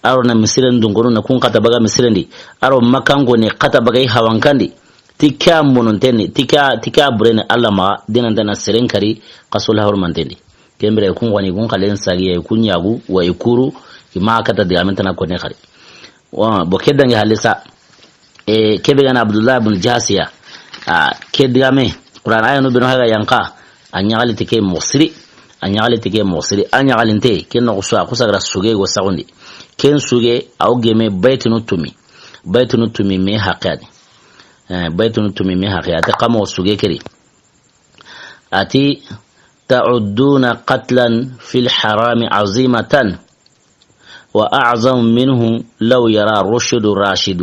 A ro na misiren dungonu na kun xata baga misiren di. A ro makango ne xata baga i hawankan di. Ti ke a mononten ni, ti ke a, ti ke a buren ni Alla maxa, dinanta na seren kari, xaso la hormanten di. Ken bire kun wani, kun xalen sagiya, kun ɲagu, wa i kuru, i ma kata digamen tana kone xari. Wa, bo ke dange halisa, e, ke be ga na Abdullah bin Jahasi ya, a, ke digame, Qur'an ayanu beno haga yanka, a ɲaxali ti ke moxo siri, a ɲaxali ti ke moxo siri, a ɲaxalinte, ken noxo su a, ku sagra suge go saxundi. Ken suge, a wo geme baytunu tumi, baytunu tumi me haqe ya di. Eh, baytunu tumi me haqe, a ti kamo suge keri. A ti, تعدون قتلا في الحرام عظيمة، وأعظم منه لو يرى الرشد الراشد.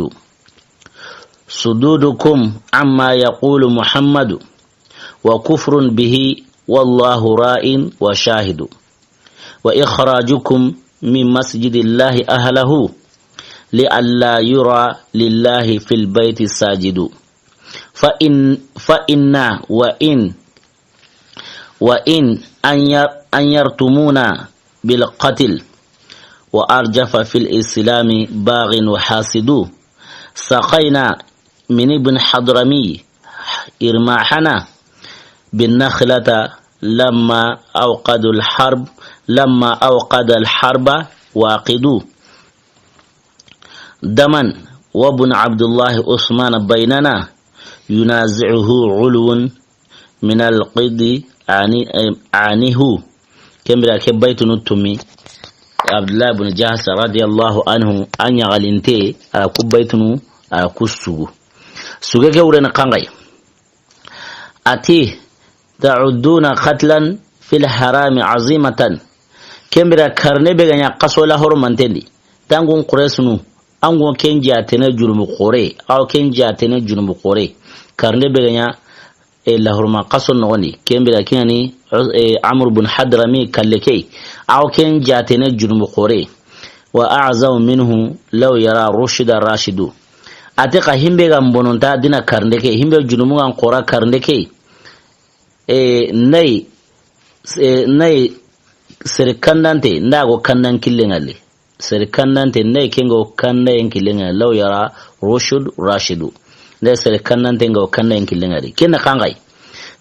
صدودكم عما يقول محمد، وكفر به والله راء وشاهد. وإخراجكم من مسجد الله أهله، لئلا يرى لله في البيت ساجد. فإن، فإن، وإن، وإن أن ير-، أن يرتمونا بالقتل، وأرجف في الإسلام باغ وحاسد. سقينا من ابن حضرمي إرماحنا بالنخلة لما أوقدوا الحرب، لما أوقد الحرب واقدوا. دما وابن عبد الله عثمان بيننا ينازعه علو من القد عانه. Ken bire ke baytunu tumi, Abdullah ibn Jahsh radiyallahu anhu, a ɲaxalinte, a ku baytunu, a ku sugu. Suge ke wure na kangay. A ti, تعدون قتلا في الحرام عظيمة. Ken bire karne be ga ɲa xaso la horomanten di. Tangun Quraysunu, an go ken jaatene junubu xoore, aw ken jaatene junubu xoore. Karne be ga ɲa, e, la horoma xaso noxon di. Ken bire ken ŋa ni, e, Amr bun Hadrami kalle ke. Aw ken jaatene junubu xoore. وأعظم منه لو يرى الرشد الراشد. A ti xa himbe ga mbononta dina karnde ke, himbe junumu ga n xoora karnde ke. E, nay, e, nay sere kandante, nda go kandan kille ŋalle. Sere kandante, nay kengo kandayen kille ŋalle, لو يرى الرشد الراشد. Nde sere kannanten ga o kannayen killen ŋa di. Ken na xanxay.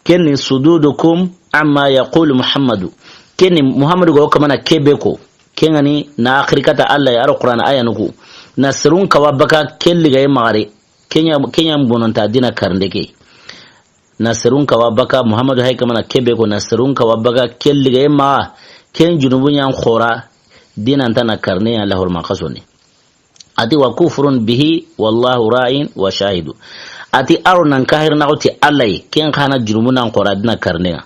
Ken ni sududukum amma yaqulu Muhammadu. Ken ni Muhammadu ga o kamana kebe ko. Ken ŋa ni na axiri kata Alla ya, a ro Qur'ana aya nuku. Na serun kawa baka kelli ga ye maxare. Kenya, kenya mbononta dina karnde ke. Na serun kawa baka Muhammadu hay kamana kebe ko, na serun kawa baka kelli ga ye maxa. Ken junubu ɲan xora dina nta na karne ya lahor maxasoni. Ati wa kufrun bihi wallahu ra'in wa shahidu. Ati a ro nan kahir na ti Alla yi, ken xana jurumu nan xora dina karnenga.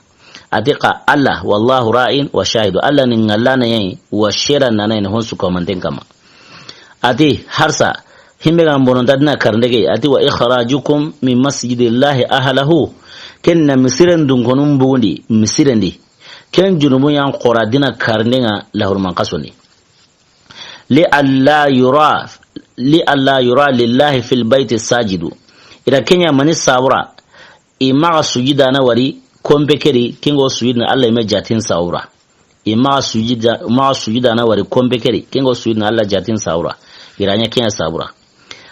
Ati xa Alla wallahu ra'in wa shahidu. Alla ni ngalla na yayi wa shera nana ni honsu ko manten kama. Ati harsa himbe ga mbononta dina karnde ke. Ati wa ikhrajukum min masjidillahi ahlahu. Ken na misiren dun konun bugundi misiren di. Ken junubu yan xora dina karnenga lahur man kasoni. Li alla yura, li alla yura lillahi fil bayti sajidu. Ira kenya mani sabura. I maxa sujida na wari kompe keri, kingo sujida na Alla ime jatin sabura. I maxa sujida, maxa sujida na wari kompe keri, kingo sujida na Alla jatin sabura. Ira nya kenya sabura.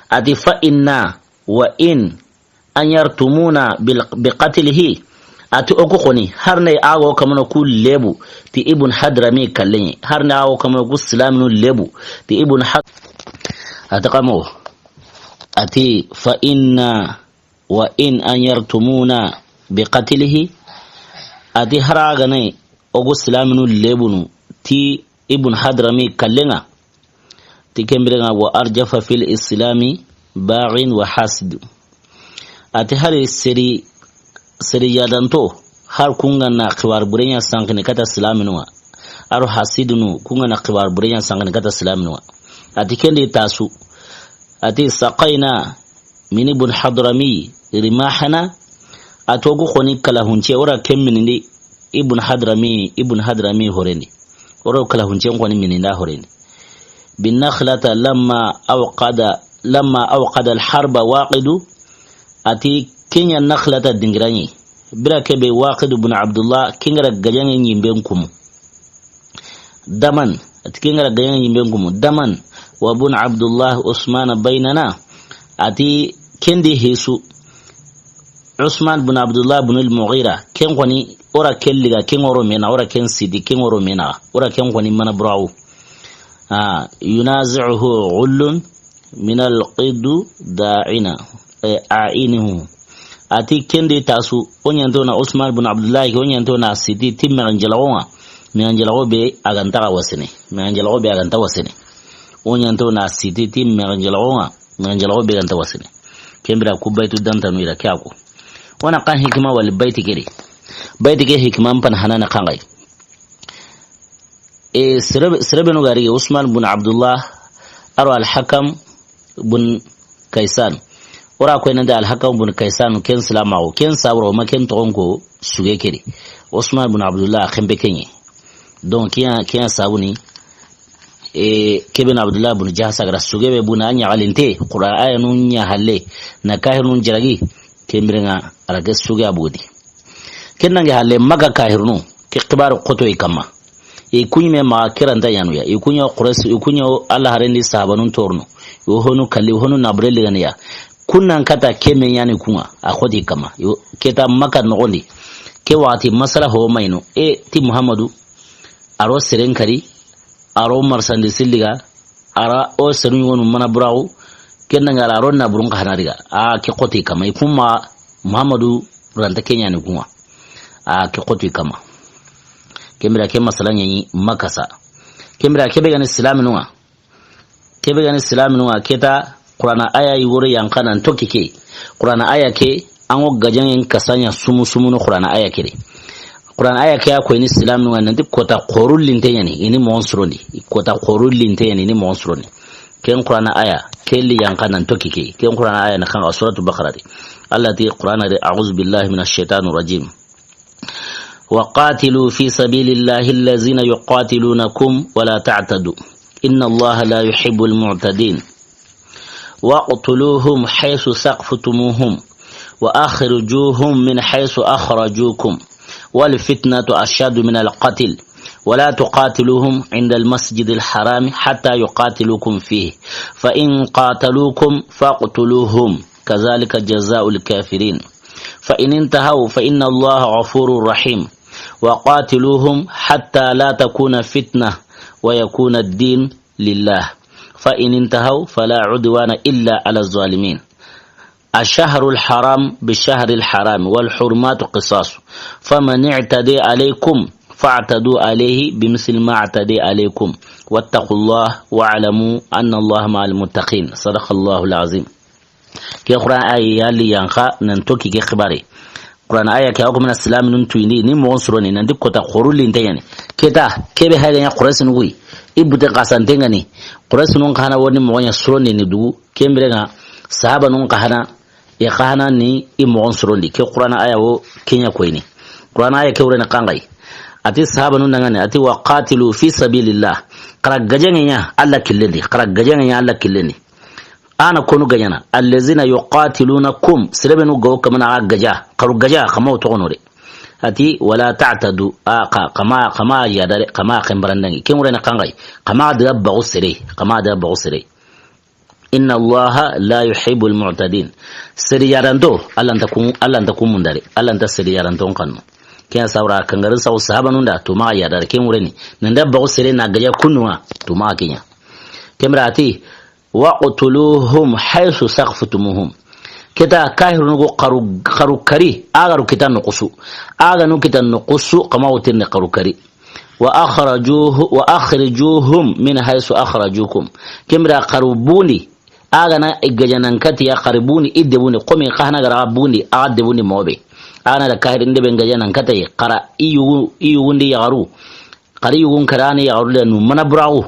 Ati fa inna wa in anyartumuna bil, bi qatlihi. Ati oku xoni, har ne ago kamano ku lebu, ti Ibn Hadrami kallenye. Har ne ago kamano ku silaminu lebu, ti Ibn Had-, ati kamo. Ati fa inna wa in anyartumuna bi qatlihi. Ati har aga ne oku silaminu lebunu, ti Ibn Hadrami kallenga. Ti kembirenga wa arjafa fil islami baghin wa hasid. Ati hari seri, seri yadanto, har kunga na xibar burenya sankini kata silaminuwa. Aro hasidunu kunga na xibar burenya sankini kata silaminuwa. Ati kendi tasu. Ati saqayna min Ibn Hadrami rimahana. Ati oku xoni kala hunce ora kemminindi Ibn Hadrami, Ibn Hadrami horendi. Oro kala hunce xoni mininda horendi. Bin nakhlata lamma awqada, lamma awqada al harba waqidu. Ati kenya nakhlata dingirani. Bira kebe Waqidu bin Abdullah kingara gajange nyimben kumu. Daman, ati kingara gajange nyimben kumu. Daman wa bin Abdullah Usman baynana. Ati kendi hisu. Usman bin Abdullah bin al-Mughira, ken xoni, ora ken liga, ken oro mena, ora ken sidi, ken oro mena, ora ken xoni mana burawu. Ah, yunazi'uhu ghullun min al-qidu da'ina, eh, a'inuhu. Ati kendi tasu, onyanto na Usman bin Abdullah, onyanto na sidi, ti megan jalagonga, megan jalago be aganta wasene, megan jalago be aganta wasene. Onyanto na siti ti megan jalagonga, megan jalago be ganta wasene. Kembira ku baytu dantanu ira kyako. Wana kan hikima wal bayti kere. Bayti ke hikima mpan hanana kangai. E sere be, sere be no gari Usman bin Abdullah aro al Hakam bin Kaisan. Ora ko nanda al Hakam bin Kaisan ken salama o ken sabro ma ken tonko suge kere. Usman bin Abdullah khembe kenye. Donc kiya, kiya sabuni. E kebe na Abdullah bin Jahsh gara suge be buna nya galinte Qur'an aya nun nya halle na kahirun jaragi. Kembirenga arage suge abudi. Ken nange halle maga kahirunu ke xibaru xoto i kamma. I kuɲi me maxa kiranta yanu ya. I kuɲo Quraysh, i kuɲo Allah harendi sahabanun torno. I honu kalli, i honu nabure liganiya. Kunnan kata ke me yani kunga a xoti kamma. Yo, keta Makka noxondi. Ke waxati masala ho mayno. E ti Muhammadu. Aro seren kari. Aro marsandi silliga. Ara o seru ɲugonu mana buraxu. Ken nanga ara aro naburun xa hanariga. A ke xoti kamma. I kuma Muhammadu ranta ke yani kunga. A ke xoti kamma. Kembira ke masala ɲaɲi Makka sa. Kembira kebe gani silaminunga. Kebe gani silaminu nga keta Qur'ana aya yi woro yanka nan toki ke. Qur'ana aya ke ango gajangen kasanya sumu sumu no Qur'ana aya kere. Qur'ana aya ke akoyini silaminu nga nanti kota xoru linte yani ini monsurondi. Kota xoru linte yani ini monsurondi. Ken Qur'ana aya ke li yanka nan toki ke. Ken Qur'ana aya na kanga suratu Baqara di. Allah ti Qur'ana di, a'udhu billahi minash shaitanir rajim. وقاتلوا في سبيل الله الذين يقاتلونكم ولا تعتدوا إن الله لا يحب المعتدين واقتلوهم حيث ثقفتموهم وأخرجوهم من حيث أخرجوكم والفتنة أشد من القتل ولا تقاتلوهم عند المسجد الحرام حتى يقاتلوكم فيه فإن قاتلوكم فاقتلوهم كذلك جزاء الكافرين. فإن انتهوا فإن الله غفور رحيم. وقاتلوهم حتى لا تكون فتنة ويكون الدين لله. فإن انتهوا فلا عدوان إلا على الظالمين. الشهر الحرام بالشهر الحرام والحرمات قصاص. فمن اعتدى عليكم فاعتدوا عليه بمثل ما اعتدى عليكم. واتقوا الله واعلموا أن الله مع المتقين. صدق الله العظيم. Ke Qur'an aya ya li yanqa nan toxo ke xibaare. Qur'an aya ke, a wa ko mina silaaminun tuyindi, ni moxon sironi, nanti kota xoru linte ya ni. Ke ta, ke be haga ɲa Quraysi nugu yi. I bute xasante ŋa ni. Quraysinun xa na wo ni moxon ɲa sironi ni dugu. Ken biren ŋa, sahabanun xa na, i xa na ni i moxon sirondi. Ke Qur'an aya wo ke ɲa koyini. Qur'an aya ke wure ni xa ŋa yi. A ti sahabanun da ŋa ni, a ti: وقاتلوا في سبيل الله. Xa ra gajaŋe ɲa Alla killen di. Xa ra gajaŋe ɲa Alla killen di. A na konu gajana, الذين يقاتلونكم, sere be nu ga wo kamana a gaja, xa ru gaja, xa ma wo toxo no de. A ti: ولا تعتدوا, a xa, xa ma, xa ma yada de, xa ma xenbarandaŋi. Ken wure ni xa ŋa yi, xa ma daga baxu sere, xa ma daga baxu sere. إن الله لا يحب المعتدين. Sere yaranto, Alla nta ku, Alla nta ku munda de, Alla nta sere yaranto xanu. Ken ya sawra kangarin saw sahabanun da, tu ma yada de, ken wure ni. Nan da baxu sere na gaja kunnu ŋa, tu ma ke ɲa. Ken biren a ti: واقتلوهم حيث ثقفتموهم. Ke ta kahirunu go xa ru, xa ru kari, a ga ru kita noxu su. A ga nu kita noxu su, xa ma wo tirni xa ru kari. وأخرجوه، وأخرجوهم من حيث أخرجوكم. Ken biren xa ru bundi, a ga na i gajanan kati ya, xa ru bundi i debundi, komi xa na ga ra bundi, a debundi moxo be. A ga na da kahirin de be gajanan kati, xa ra i yugu, i yugundi yaxaru. Xa ri yugun karani yaxaru le nu mana buraxu.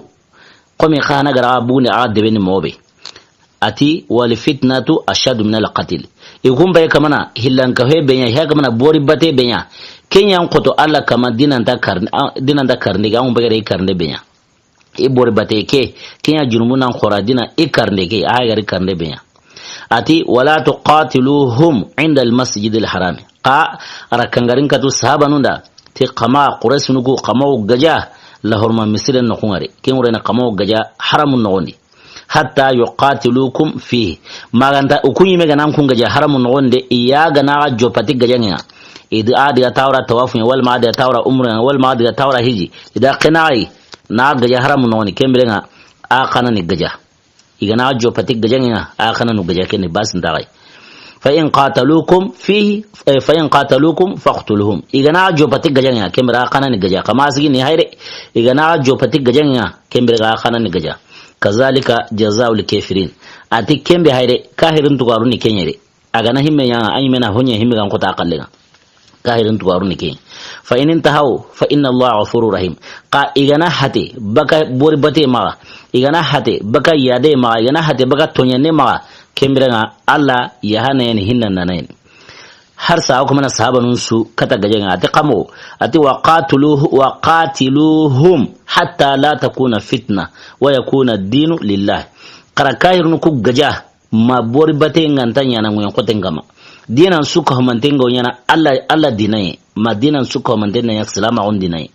Komi xa na ga ra bundi a debe ni moxo be. A ti: والفتنة أشد من القتل. I kun be kamana, hillan ka he be ɲa, he kamana bori bate be ɲa. Ken ɲa n xoto Alla kama dinan ta karni, a, dinan ta karni ga, an be gare karni be ɲa. I bori bate ke, ken ɲa junumu nan xora dina i karni ke, a gari karni be ɲa. A ti: ولا تقاتلوهم عند المسجد الحرام. Xa ra kangarin katu sahabanun da, ti xa ma Quraysi nugu, xa ma wo gaja, la horma misiren noxu ŋa de. Ken wure ni xa ma wo gaja haramun noxon di. حتى يقاتلوكم فيه. Ma ga nta o ku ɲi me ga na kun gaja haramun noxon de, i ya ga na ga jopati gajaŋe ŋa. I da a diga tawra tawafu ɲa, wala ma a diga tawra umra ɲa, wala ma a diga tawra hiji. I da xena yi, na gaja haramun noxon di, ken biren ŋa, a xa na ni gaja. I ga na jopati gajaŋe ŋa, a xa na nu gaja, ken ni basin ta xa yi. فإن قاتلوكم فيه، eh, فإن قاتلوكم فاقتلوهم. I ga na jopati gajaŋe ŋa, ken biren a xa na ni gaja. Xa ma sigi ni hayre, i ga na jopati gajaŋe ŋa, ken biren a xa na ni gaja. كذلك جزاء الكافرين. A ti ken be hayre, kahirin tugaru ni ken ɲa de. A ga na himme ɲa, a ɲi me na ho ɲa himme ga n xota xalle ŋa. Kahirin tugaru ni ke. فإن انتهوا فإن الله غفور رحيم. Xa i ga na hate baka bori bate maxa, i ga na hate baka yade maxa, i ga na hate baka toɲande maxa, ken biren ŋa Alla yahana ya ni, hinnanda na ya ni. Har sa o kamana sahabanun su kata gajaŋe ŋa, a ti xa mo, a ti: وقاتلوه، وقاتلوهم حتى لا تكون فتنة ويكون الدين لله. Xa ra kahirunu ku gaja, ma bori bate ŋa nta ɲaana ŋuyen xoten kama. Dinan su ka humanten ga ɲaana Alla, Alla dina ye. Ma dinan su ka humanten na ɲa silamaxun dina ye.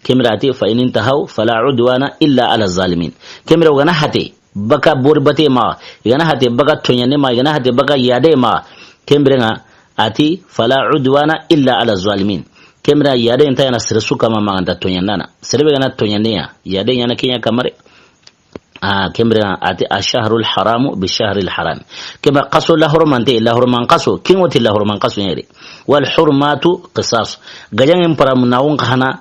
Ken biren a ti: فإن انتهوا فلا عدوان إلا على الظالمين. Ken biren o ga na hate baka bori bate maxa, i ga na hate baka toɲande maxa, i ga na hate baka yade maxa. Ken biren ŋa a ti: فلا عدوان إلا على الظالمين. Ken biren yade nta ɲaana sere su kama ma ga nta toɲandana. Sere be ga na toɲande ɲa, yade ɲaana ken ɲa kamare. A, ken biren a ti: الشهر الحرام بالشهر الحرام. Ken biren xaso la hormante, la horman xaso, ken ŋo ti la horman xaso ɲa de. والحرمات قصاص. Gajaŋen paramu na won xa na,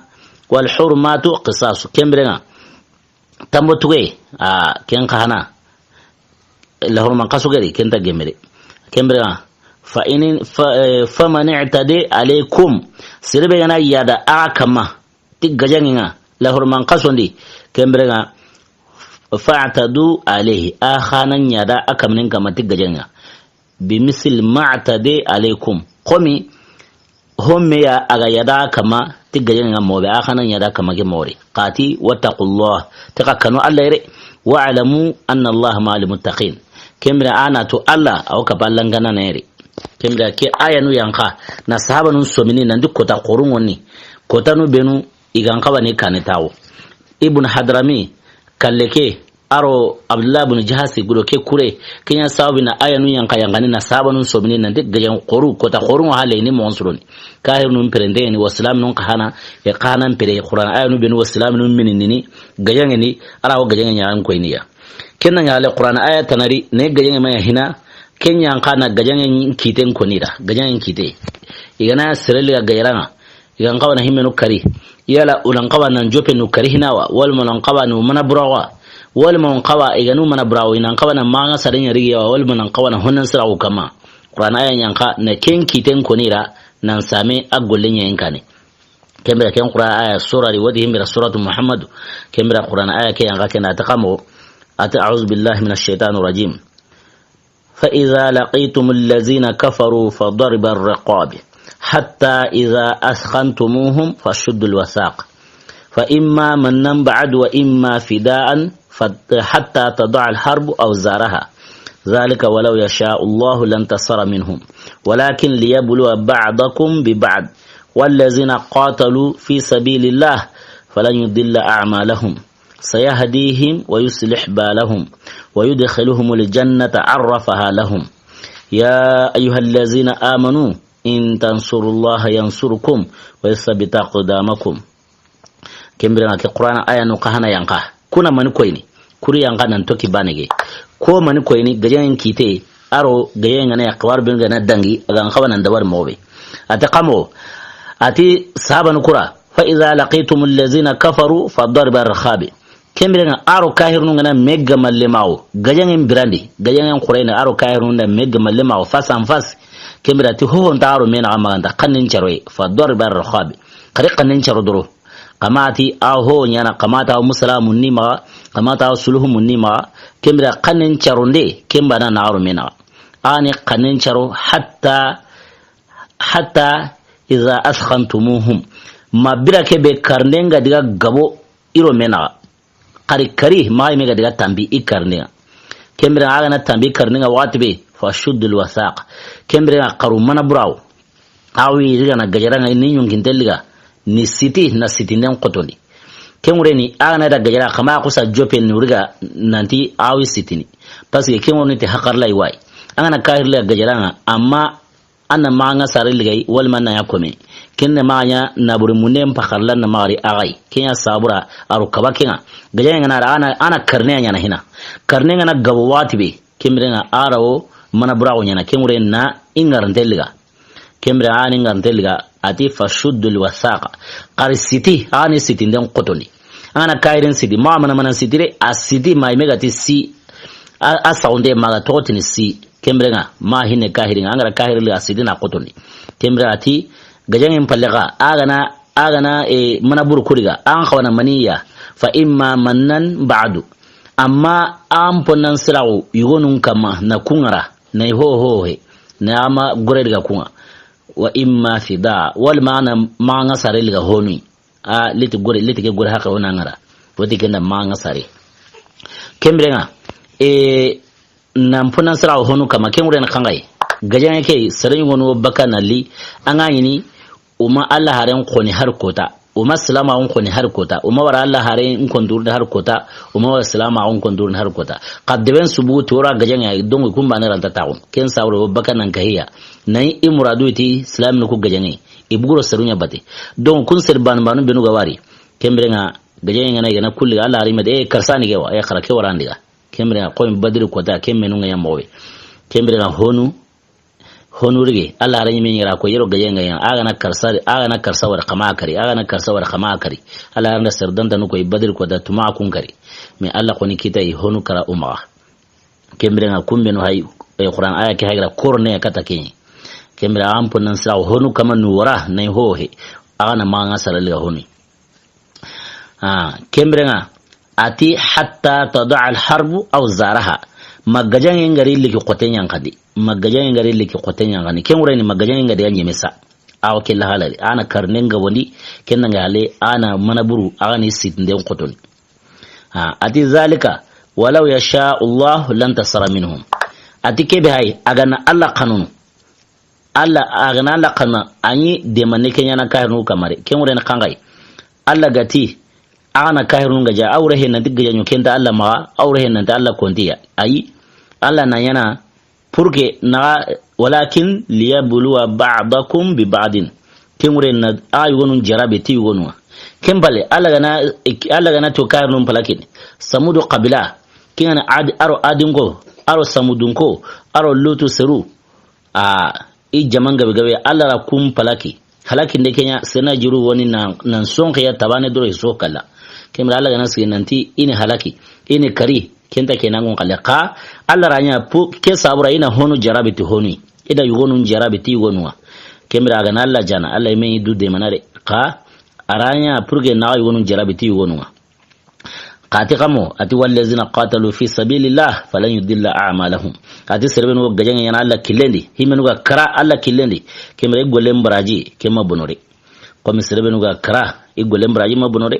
والحرمات قصاص. Ken biren ŋa, tambo tuge, a, ken xa na, la horman xaso gari, ken ta gemme de. Ken biren ŋa, فإن، ف-، eh, فمن اعتدى عليكم. Sere be ga na yada a kama ti gajaŋe ŋa, la horman xason di, ken biren ŋa, فاعتدوا عليه, a xa na ɲa da a kamanen kama ti gajaŋe ŋa, بمثل ما اعتدى عليكم, komi ho me ya a ga yada a kama ti gajaŋe ŋa moxo be, a xa na ɲa da a kama ke moxo di. Xa ti: واتقوا الله, ti xa kanu Alla yere, واعلموا أن الله مع المتقين. Ken biren a na tu Alla, a wo kapa Alla n ga na na yere. Ken biren ke ayanu yanqa, na sahabanun somini, nan di kota xorun ŋonni, kotanu benu, i ga n xawa ni kane tawo. Ibn Hadrami, kalle ke, a ro Abdullah bin Jahasi gudo ke kure, ken ɲa sababu na ayanu yanqa yanqani na sabanun sobini nanti gajan xoru, kota xoru ŋa hale ni moxon suroni. Kahirnun perende ni, wa silaminun xa hana, e xa hana pere, Qur'an ayanu benu wa silaminun minini, gajan ni, a ra wo gajan ɲa an koyni ya. Ken na ɲa le Qur'an aya tanari, ne gajan ma ya hina, ken ɲa xa na gajan kiten koni ra, gajan kite. I ga na sere li ga gajaran ŋa, i ga n xawa na himmenu kari. Yala, u na n xawa na n joppenu kari hina wa, walma u na n xawa na u mana bura wa, walma u n xawa, i ga na u mana bura wa, i na n xawa na maxa ŋa sare ɲa rigi ya wa, walma u na n xawa na honan sira u kama. Qur'an aya ɲa xa na ken kiten koni ra, na n same a golle ɲa in kane. Ken bira ken Qur'an aya sura ri wadi himbira suratu Muhammadu. Ken bira Qur'an aya ke ɲa xa ken a ta kamo. A ti, أعوذ بالله من الشيطان الرجيم. فإذا لقيتم الذين كفروا فضرب الرقاب حتى إذا أثخنتموهم فشدوا الوثاق فإما منا بعد وإما فداء فت-، حتى تضع الحرب أوزارها ذلك ولو يشاء الله لانتصر منهم ولكن ليبلو بعضكم ببعض والذين قاتلوا في سبيل الله فلن يضل أعمالهم سيهديهم ويصلح بالهم ويدخلهم الجنة عرفها لهم. يا أيها الذين آمنوا إن تنصروا الله ينصركم ويثبت أقدامكم. Ken bira ŋa ke Qur'an aya nu xa hana yanqa. Ku na mani koyni. Kuri yanqa nan toki banege. Ko mani koyni gajan kite. A ro gajan ŋa na ya xawar bin ga na dangi. A ga n xawa na n dawar mobe. A ta kamo. A ti sabanu kura. فإذا لقيتم الذين كفروا فضرب الرقاب. Ken bira ŋa a ro kahirnun ga na me ga malle mawo. Gajan birandi. Gajan Qur'an a ro kahirnun da me ga malle mawo. Face en face. Ken bira ti ho ho nta a ro me na ga maganta. Xannen caroye. فضرب الرقاب. Xari xannen caro doro. Xa ma ti a ho ɲaana, xa ma ta a wo musalamun ni maxa, xa ma ta a wo suluhumun ni maxa, ken bira xannen caronde, ken bana na a ro me naxa. A ni xannen caro hatta, hatta إذا أثخنتموهم. Ma bira ke be karnden ga diga gabo i ro me naxa. Xari kari, maxa i me ga diga tambi i karnden ŋa. Ken bira a ga na tambi i karnden ŋa waxati be, فشدوا الوثاق. Ken bira xaru mana burawo. A wi riga na gajaran ŋa ni ɲonkinte liga, ni siti na sitinden xotondi. Ken wure ni, a ga na da gajara, xa ma xusa joppe ni riga nanti a wi sitini. Parce que ken woni te hakarla i wa yi. A ga na kahir liga gajaran ŋa, amma a na maxa ŋa sare liga yi, walma a na ya kome. Ken na maxa ɲa naburi munde n pakarla na maxa ri a ga yi. Ken ya sabura, a ro kaba ken ŋa. Gajaran ŋa na ra, a na, a na karne ɲaana hina. Karne ŋa na gabo waxati be. Ken bira ŋa a ra wo mana burawo ɲaana, ken wure na i ŋarante liga. Ken bira a ni ŋarante liga, a ti فشدوا الوثاق. Xari siti, a ni sitinden xotondi. A ga na kahirin siti, ma mana mana siti de, a siti ma i me ga ti si, a, a saxunde ma ga toxo tini si. Ken bira ŋa, ma hinne kahirin ŋa, a ga na kahirin liga, a siti na xotondi. Ken bira a ti, gajaŋen palle xa, a ga na, a ga na, e, mana buru kuriga, an xawa na maniya, فإما منا بعد. Amma an ponnan siraxu, yugonun kama, na kun ŋara, na i ho ho he, na ama gore diga kun ŋa. وإما فداء, walma a na maxa ŋa sare liga honu. A, liti gore, liti ke gore haqe wo na ŋara. Woti ken da maxa ŋa sare. Ken bira ŋa, e, na n ponnan siraxu honu kama, ken wure na xanŋa yi. Gajaŋe ke, sere ɲugonu wo baka na li, a ŋa ɲini, o ma Alla haren xoni har kota. O ma silamaxun xoni har kota. O ma wara Alla haren konturni har kota. O ma wara silamaxun konturni har kota. Xa deben subu ti wora gajaŋe, donc kun bane ranta taxun. Ken sawro wo baka nan kahiya. Na i muradu ti silaminu ku gajaŋe. I buguro seru ɲa bate. Donc kun sere banu banu benu ga wari. Ken bira ŋa gajaŋe ŋa na i ga na kulli Alla hari me de, e, karsani ke wa, e, xara ke warandi ga. Ken bira ŋa xoy Badri kota, ken menu ŋa ɲa moxo be. Ken bira ŋa honu, honu rige, Alla hari ɲi me ɲi ra ko yero gajaŋe ŋa ɲa, a ga na karsa, a ga na karsa wara xa ma kari, a ga na karsa wara xa ma kari. Alla hari nda sardanta nu ko i Badri kota tuma kun kari. Mais Alla xoni kita i honu kara umaga. Ken bira ŋa kun benu hay, e, Qur'an aya ke hagira korne kata kenye. Ken bira an ponnan siraxu honu kama nu wara, na i ho he. A ga na maxa ŋa sare liga honu. A, ken bira ŋa, a ti حتى تضع الحرب أوزارها. Ma gajaŋe ŋa ri liki xote ɲanxandi. Ma gajaŋe ŋa ri liki xote ɲanxandi. Ken wure ni ma gajaŋe ŋa diga ɲeme sa. A wo ke la halali. A na karne ŋa wondi, ken ŋa hale, a na mana buru, a ga ni sitinden xotoni. A, a ti ذلك ولو يشاء الله لانتصر منهم. A ti ke be hay, a ga na Alla xanunu. Alla, a ga na Alla xanunu, a ɲi demande ke ɲaana kahirinu kamare. Ken wure ni xanŋa yi. Alla ga ti, A ga na kahirun gaja, a wure he nanti gajaɲo ken nta Alla maxa, a wure he nanti Alla kontiya. Ayi, Alla na ɲaana, pour que naxa, walakin liyabluwa ba'dakum bi ba'din. Ken wure na a yugonun jarabi ti yugonu ŋa. Ken bale, Alla ga na, Alla ga na to kahirun palakini. Samudu qabila, ken ga na Ad, aro Adinko, aro Samudunko, aro Lutu seru. A, i jaman gabe gabe, Alla ra kun palaki. Halaki nde ken ɲa, sena juru woni na, nan sonxiya tabane doro i so kala. Ken bire Alla ga na sigi nanti, i ni halaki, i ni kari, ken nta ken ŋa ŋun xalle. Xa, Alla ra ɲa, pu, ke sabura i na honu jarabi ti honu. I da yugonun jarabi ti yugonu ŋa. Ken bire a ga na Alla jaana, Alla i me du de manare. Xa, a ra ɲa, pour que naxa yugonun jarabi ti yugonu ŋa. Xa ti xamo, a ti, "Wallazina qatalu fi sabilillah falan yudilla a'malahum." A ti serebenu ga gajaŋe ɲaana Alla killen di, himenu ga kara Alla killen di, ken bire i gollen baraji, ken ma bono de. Komi serebenu ga kara, i gollen baraji ma bono de.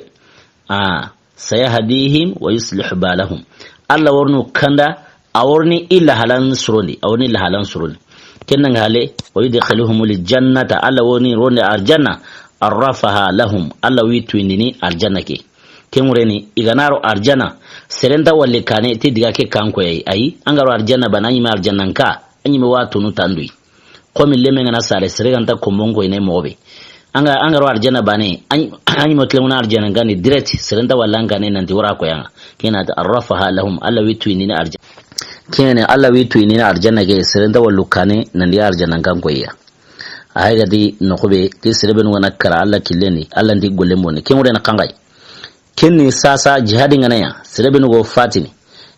A, sayahdihim wa yuslih balahum. Alla wa riini kanda, a wa riini i lahalan surondi, a wa riini i lahalan surondi. Ken ŋa hale, "Wa yudkhiluhumul jannata", Alla wa riini i ronde arjanna, "arrafaha lahum", Alla wa i tuyindini arjanna ke. Ken wure ni, i ga na ro arjanna, sere nta walli kaane ti diga ke kan ko yi. Ayi, an ga ro arjanna baane, an ɲi me arjanna nka, an ɲi me wa tunu tanduyi. Komi lemme ga na sare, sere ga nta kombon ko i ne moxo be. An ga, an ga ro arjanna baane, an, an ɲi me tlemuna arjanna nka ni direct, sere nta wallan kaane nanti wara ko ya ŋa. Ken ŋa ti, "Arrafaha lahum", Alla wa i tuyindini arjanna. Ken ŋa ni, Alla wa i tuyindini arjanna ke, sere nta wallu kaane nanti arjanna nkan ko ya. A hay ga di noxo be, ti serebenu ga na kara Alla killen di, Alla nti gollen boni. Ken wure na xanxayi. Ken ni sasa jihadi ŋa na ya, serebenu go fatini.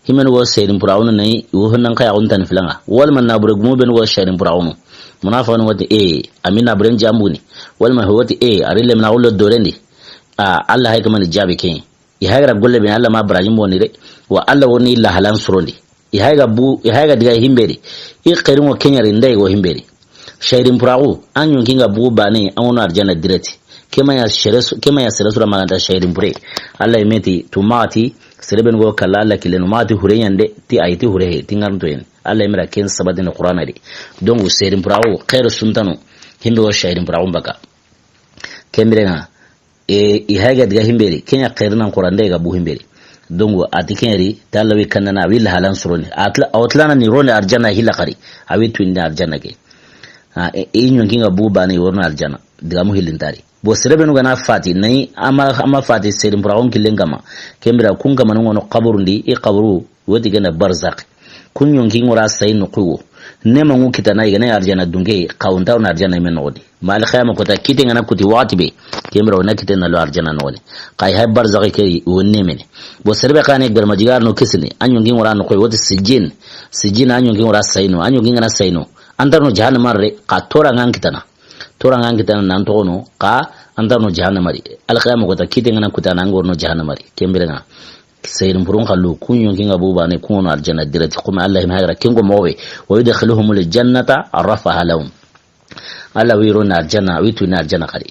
Himenu go serin puraxunu nayi, wo honnan xa yaxun tani filan ŋa. Walma nabure gumu benu go serin puraxunu. Munafiqunu wa ti, e, a mi naburen jambuni. Walma ho wa ti, e, a ri lemina xullo dorendi. A, Alla hay kamani jabi ken. I hay ga ra golle be, Alla ma baraji moni de. Wa Alla wa riini i lahalan surondi. I hay ga bu, i hay ga diga himbe di. I xerin wo ken ɲa ri nda i go himbe di. Serin puraxu, an ɲonkin ga bugu baane, an wa no arjanna direct. Ke ma ya sere su, ke ma ya sere sura ma ga nta serin pure. Alla i me ti, tu maxa ti, serebenu go kala Alla killen di, maxa ti hure ɲa nde, ti ayi ti hure he, ti ŋaranto yen. Alla i me ra ken sabatini Qur'ana di. Donc, serin puraxu, xeeru suntano, himbe wo serin puraxu baka. Ken bire ŋa, e, i hay ga diga himbe di, ken ɲa xeeri nan Qur'an de ga bu himbe di. Donc, a ti ken ri, ti Alla wa i kandana, a wa i lahalan surondi. A tla, a wa tlana ni ronde arjanna hilla xari, a wa i tuyindi arjanna ke. A, e, i ɲonkin ga bu baane, i wa riini arjanna. Digamu hillintari. Bo serebenu ga na fati, nayi, a ma, a ma fati serin puraxun killen kama. Ken bire kun kama no ŋono xaburun di, i xaburu, wo ti ken da barzakh. Kun ɲonkin ŋa ra sayi noxu wo. Neema ŋu kitana i ga na arjanna dunke, xa wo nta wo na arjanna i me noxo di. Ma alxiyama kota kite ŋa na kuti waxati be. Ken bire wo na kite na lo arjanna noxo di. Xa i hay barzakh ke wo neemene. Bo serebe xa ne garma jigar no kisini. A ɲonkin ŋa ra noxo wo ti sijjin. Sijjin a ɲonkin ŋa ra sayi no. A ɲonkin ŋa na sayi no. An nta no jahannama re, xa tora ŋa kitana. Tora ŋa kitana nan toxo no, xa an nta no jahannama ri. Alxiyama kota kite ŋa na kutana an ga ro no jahannama ri. Ken bire ŋa. Serin purun xallu, kun ɲonkin ga bu baane, kun wa no arjanna direct. Komi Alla i me hay ga ra ken ko moxo be. Wa yudkhiluhumul jannata arrafaha lahum. Alla wa i riini arjanna, wa i tuyini arjanna xari.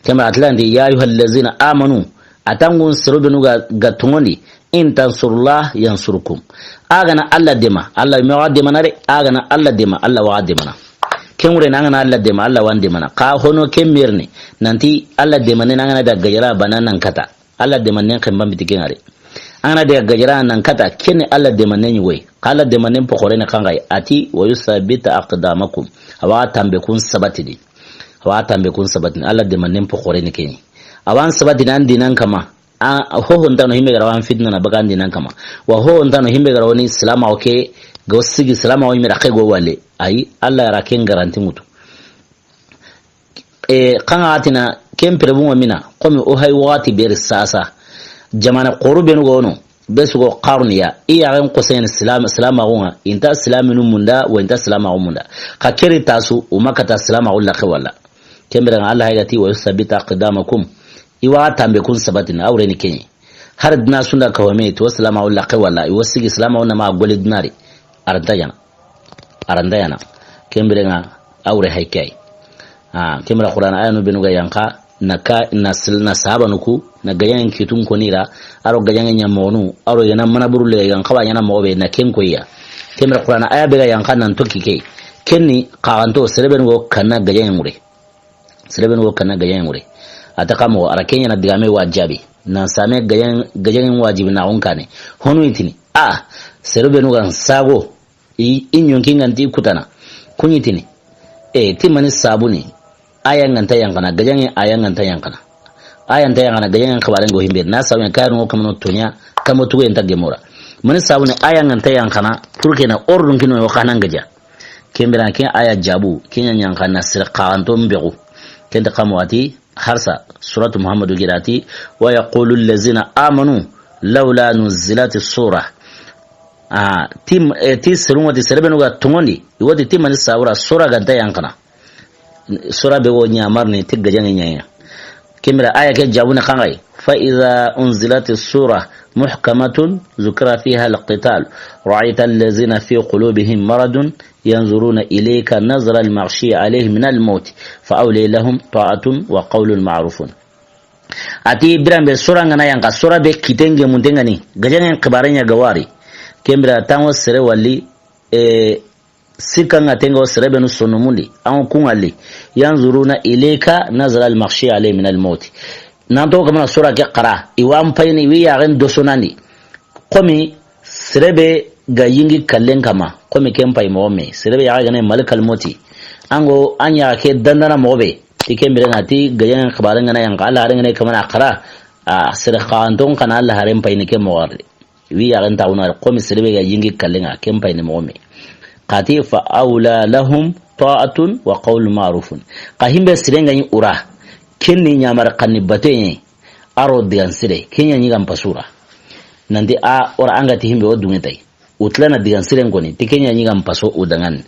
Ken bire a tla ndi, "Ya ayyuhal lazina amanu", a ti an ŋun serebenu ga, ga tonŋundi, "In tansurullah yansurkum." A ga na Alla deema, Alla me wa deemana de, a ga na Alla deema, Alla wa deemana. Ken wure na a ga na Alla deema, Alla wa deemana. Xa hono ken me riini, nanti Alla deemana na a ga na daga gajara baane nan kata. Alla deemanen ken ban biti ken ŋa de. An ga na daga gajara nan kata, ken ni Alla deemanen ɲi woyi. Xa Alla deemanen poxore ni xanxayi, a ti, "Wa yusabbita aqdamakum." A wa tanbe kun sabatini. A wa tanbe kun sabatini. Alla deemanen poxore ni ken ɲi. A wa an sabatini an diinan kama. A, a hoho nta no himbe ga ra wa an fitina na baga an diinan kama. Wa hoho nta no himbe ga ra wa ni silama o ke, go sigi silama o himbe ra ke go wale. Ayi, Alla ra ken garanti mutu. E, xa ŋa a ti na, ken perebun ŋa mina, komi o hay waxati be ri sasa. Jamana xoru benu ga wono, be su go xaruniya, i ya ren xosen silam, silamaxu ŋa, i nta silaminu munda, wa i nta silamaxu munda. Xa ke ri tasu, o ma kata silamaxu laxe wala. Ken bire ŋa Alla hay ga ti, "Wa yusabbita aqdamakum." I wa tanbe kun sabatini, a wure ni ken ɲi. Hari duna su nda kaho me, ti wo silamaxu laxe wala, i wo sigi silamaxu na ma goli duna ri. A ra nta ɲaana. A ra nta ɲaana. Ken bire ŋa a wure hay ke yi. A, ken bire Qur'ana aya nu benu ga yanqa, na ka, na sil, na sahabanu ku, na gajaŋen kitun koni ra, a ro gajaŋen ɲa moxonu, a ro i ga na mana buru le ga yanqa wa ɲaana moxo be, na ken ko i ya. Ken bire Qur'ana aya be ga yanqa nan toxi ke yi. Ken ni xaxanto serebenu go kanna gajaŋen ŋure. Serebenu go kanna gajaŋen ŋure. A ta xa moxo, a ra ken ɲaana digame wa jaabi. Nan same gajan-, gajaŋen wajibi na xun kane. Honu i tini. A, sere benu ga n sago. I, i ɲonki ŋa nti kutana. Ku ɲi tini. E, ti mani sabuni. Aya ŋa nta yanqana, gajaŋe aya ŋa nta yanqana. Aya nta yanqana, gajaŋe xibaren ŋo himbe. Na sabu ɲa kayirun ŋo kamano toɲa, kambo tugu nta gemora. Mani sabuni aya ŋa nta yanqana, pour que na ordun kino yo xanan gaja. Ken bire ken aya jabu, ken ɲa ɲanqana sir xanto mbegu. Ken ta kamo ati, harsa, suratu Muhammadu girati, wa yaqulu allazina amanu, lawla nuzilati sura. A, ti, e, ti serun ŋo ti sere benu ga tonŋondi, i wo ti ti mani sabura sura ga nta yanqana. Sura be wo ɲamarni ti gajaŋe ɲaɲa. Ken bire aya ke jabu ne xanŋay. Fa iza unzilati sura muhkamatun zukira fiha alqital. Ra'ayta allazina fi qulubihim maradun yanzuruna ilayka nazra almaghshi alayhi min almawt. Fa awla lahum ta'atun wa qawlun ma'rufun. Ati biran be sura ŋa na yanqa, sura be kiten gemunte ŋa ni. Gajaŋen xibaren ɲa ga wari. Ken bire tanŋo sere wali, e, sikka ŋa tenŋo sere benu sonnomundi, an kun ŋa li. Yanzuruna ilayka nazra almaghshi alayhi min almawt. Nanto kamana sura ke xara, i wa n payini, i wi yaxen dosonandi. Komi sere be ga yingi kallen kama, komi ken pay moxo me. Sere be yaxa gane malikal moti. An ŋo an yaxa ke dandana moxo be. Ti ken bire ŋa ti gajaŋen xibaren ŋa na yanqa, Alla haren ŋa na kamana xara. A, sere xanton kana Alla haren payini ke moxo arde. Wi yaxen taxuna, komi sere be ga yingi kallen ŋa, ken payini moxo me. Xati fa awla lahum ta'atun wa qawlun ma'rufun. Xa himbe sire ŋa ɲi ura, ken ni ɲamar xanni bateɲe, aro digan sire, ken ɲa ɲi ga n pasura. Nanti a, ora an ga ti himbe o dunŋe tay. Utlana digan siren koni, ti ken ɲa ɲi ga n paso u danŋan.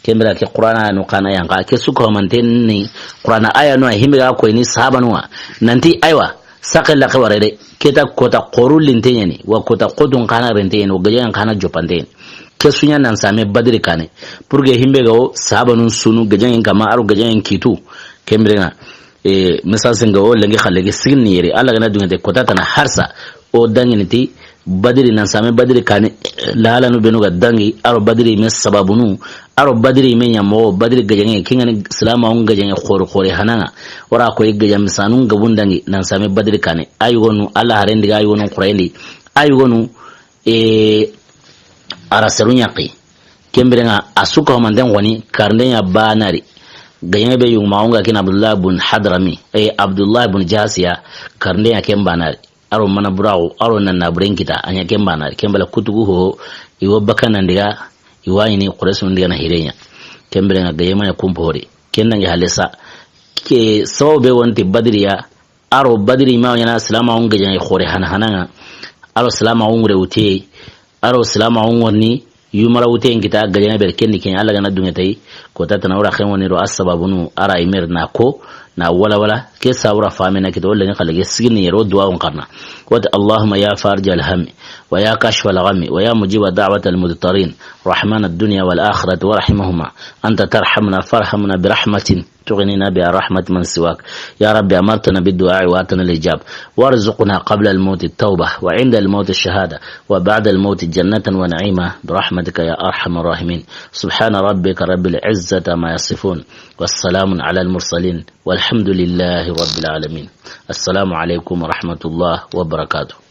Ken bire ke Qur'ana aya nu xana yanqa, ke su ko manten ni Qur'ana aya nu a himbe ga koyini sahabanu wa. Nanti aywa, saqe la xibare de, ke ta kota xoru linte ɲa ni, wa kota xotun xana rente ɲa ni, wa gajaŋen xana jopante ɲa ni. Ke su ɲa nan same Badri kane, pour que himbe ga wo sahabanun sunu gajaŋen kama, aro gajaŋen kitu, ken bire ŋa. E, message nga o lenki xalle ke sigini yere. Alla ga na dunŋe te kota tana harsa. O danŋini ti Badri nan same Badri kane, lahalanu benu ga dangi, aro Badri me sababunu, aro Badri me ɲa moxo, Badri gajaŋe, ken ŋa ni silamaxun gajaŋe xori xori hana ŋa. Ora koy gajaŋe misanun gabun dangi, nan same Badri kane. Ayi gonu, Alla haren di ga ayi gonu Qurayni. Ayi gonu, e, ara seru ɲaqi. Ken bire ŋa a su ko manten xoni, karinde ɲa banari. Gajaŋe be yuguma o ŋa ken Abdullah bun Hadrami, e, Abdullah bun Jahsiya, karinde ɲa ken banari. Aro mana buraxu, aro nan na buren kita, a ɲa ken banari. Ken bala kutugu ho, i wo bakana ndiga, i wa ɲini Quraysi ndiga na hire ɲa. Ken bire ŋa gajaŋe ma ɲa kumpo hori. Ken dangi halisa. Ke sababu be wonti Badriya, aro Badri ma ɲa na silamaxun gajaŋe xore hana hana ŋa. Aro silamaxun ŋure wute. Aro silamaxun ŋoni yumara wuten kita gajaŋe bere ken ni ken Alla ga na dunŋe tay. Kota tana ora xen woni ro a sababunu ara imer na ko na wala wala ke sabura famena kita wala ni xalle ke sigini yero duwa on xarna. Wata Allahumma ya farij alhammi wa ya kashif alghammi wa ya mujiba da'wat almudtarin rahman ad-dunya wal akhirati wa rahimahuma anta tarhamna farhamna bi rahmatin تغنينا بها رحمة من سواك. يا رب أمرتنا بالدعاء وآتنا الإجاب. وارزقنا قبل الموت التوبة وعند الموت الشهادة وبعد الموت جنة ونعيما برحمتك يا أرحم الراحمين. سبحان ربك رب العزة عما يصفون. والسلام على المرسلين. والحمد لله رب العالمين. السلام عليكم ورحمة الله وبركاته.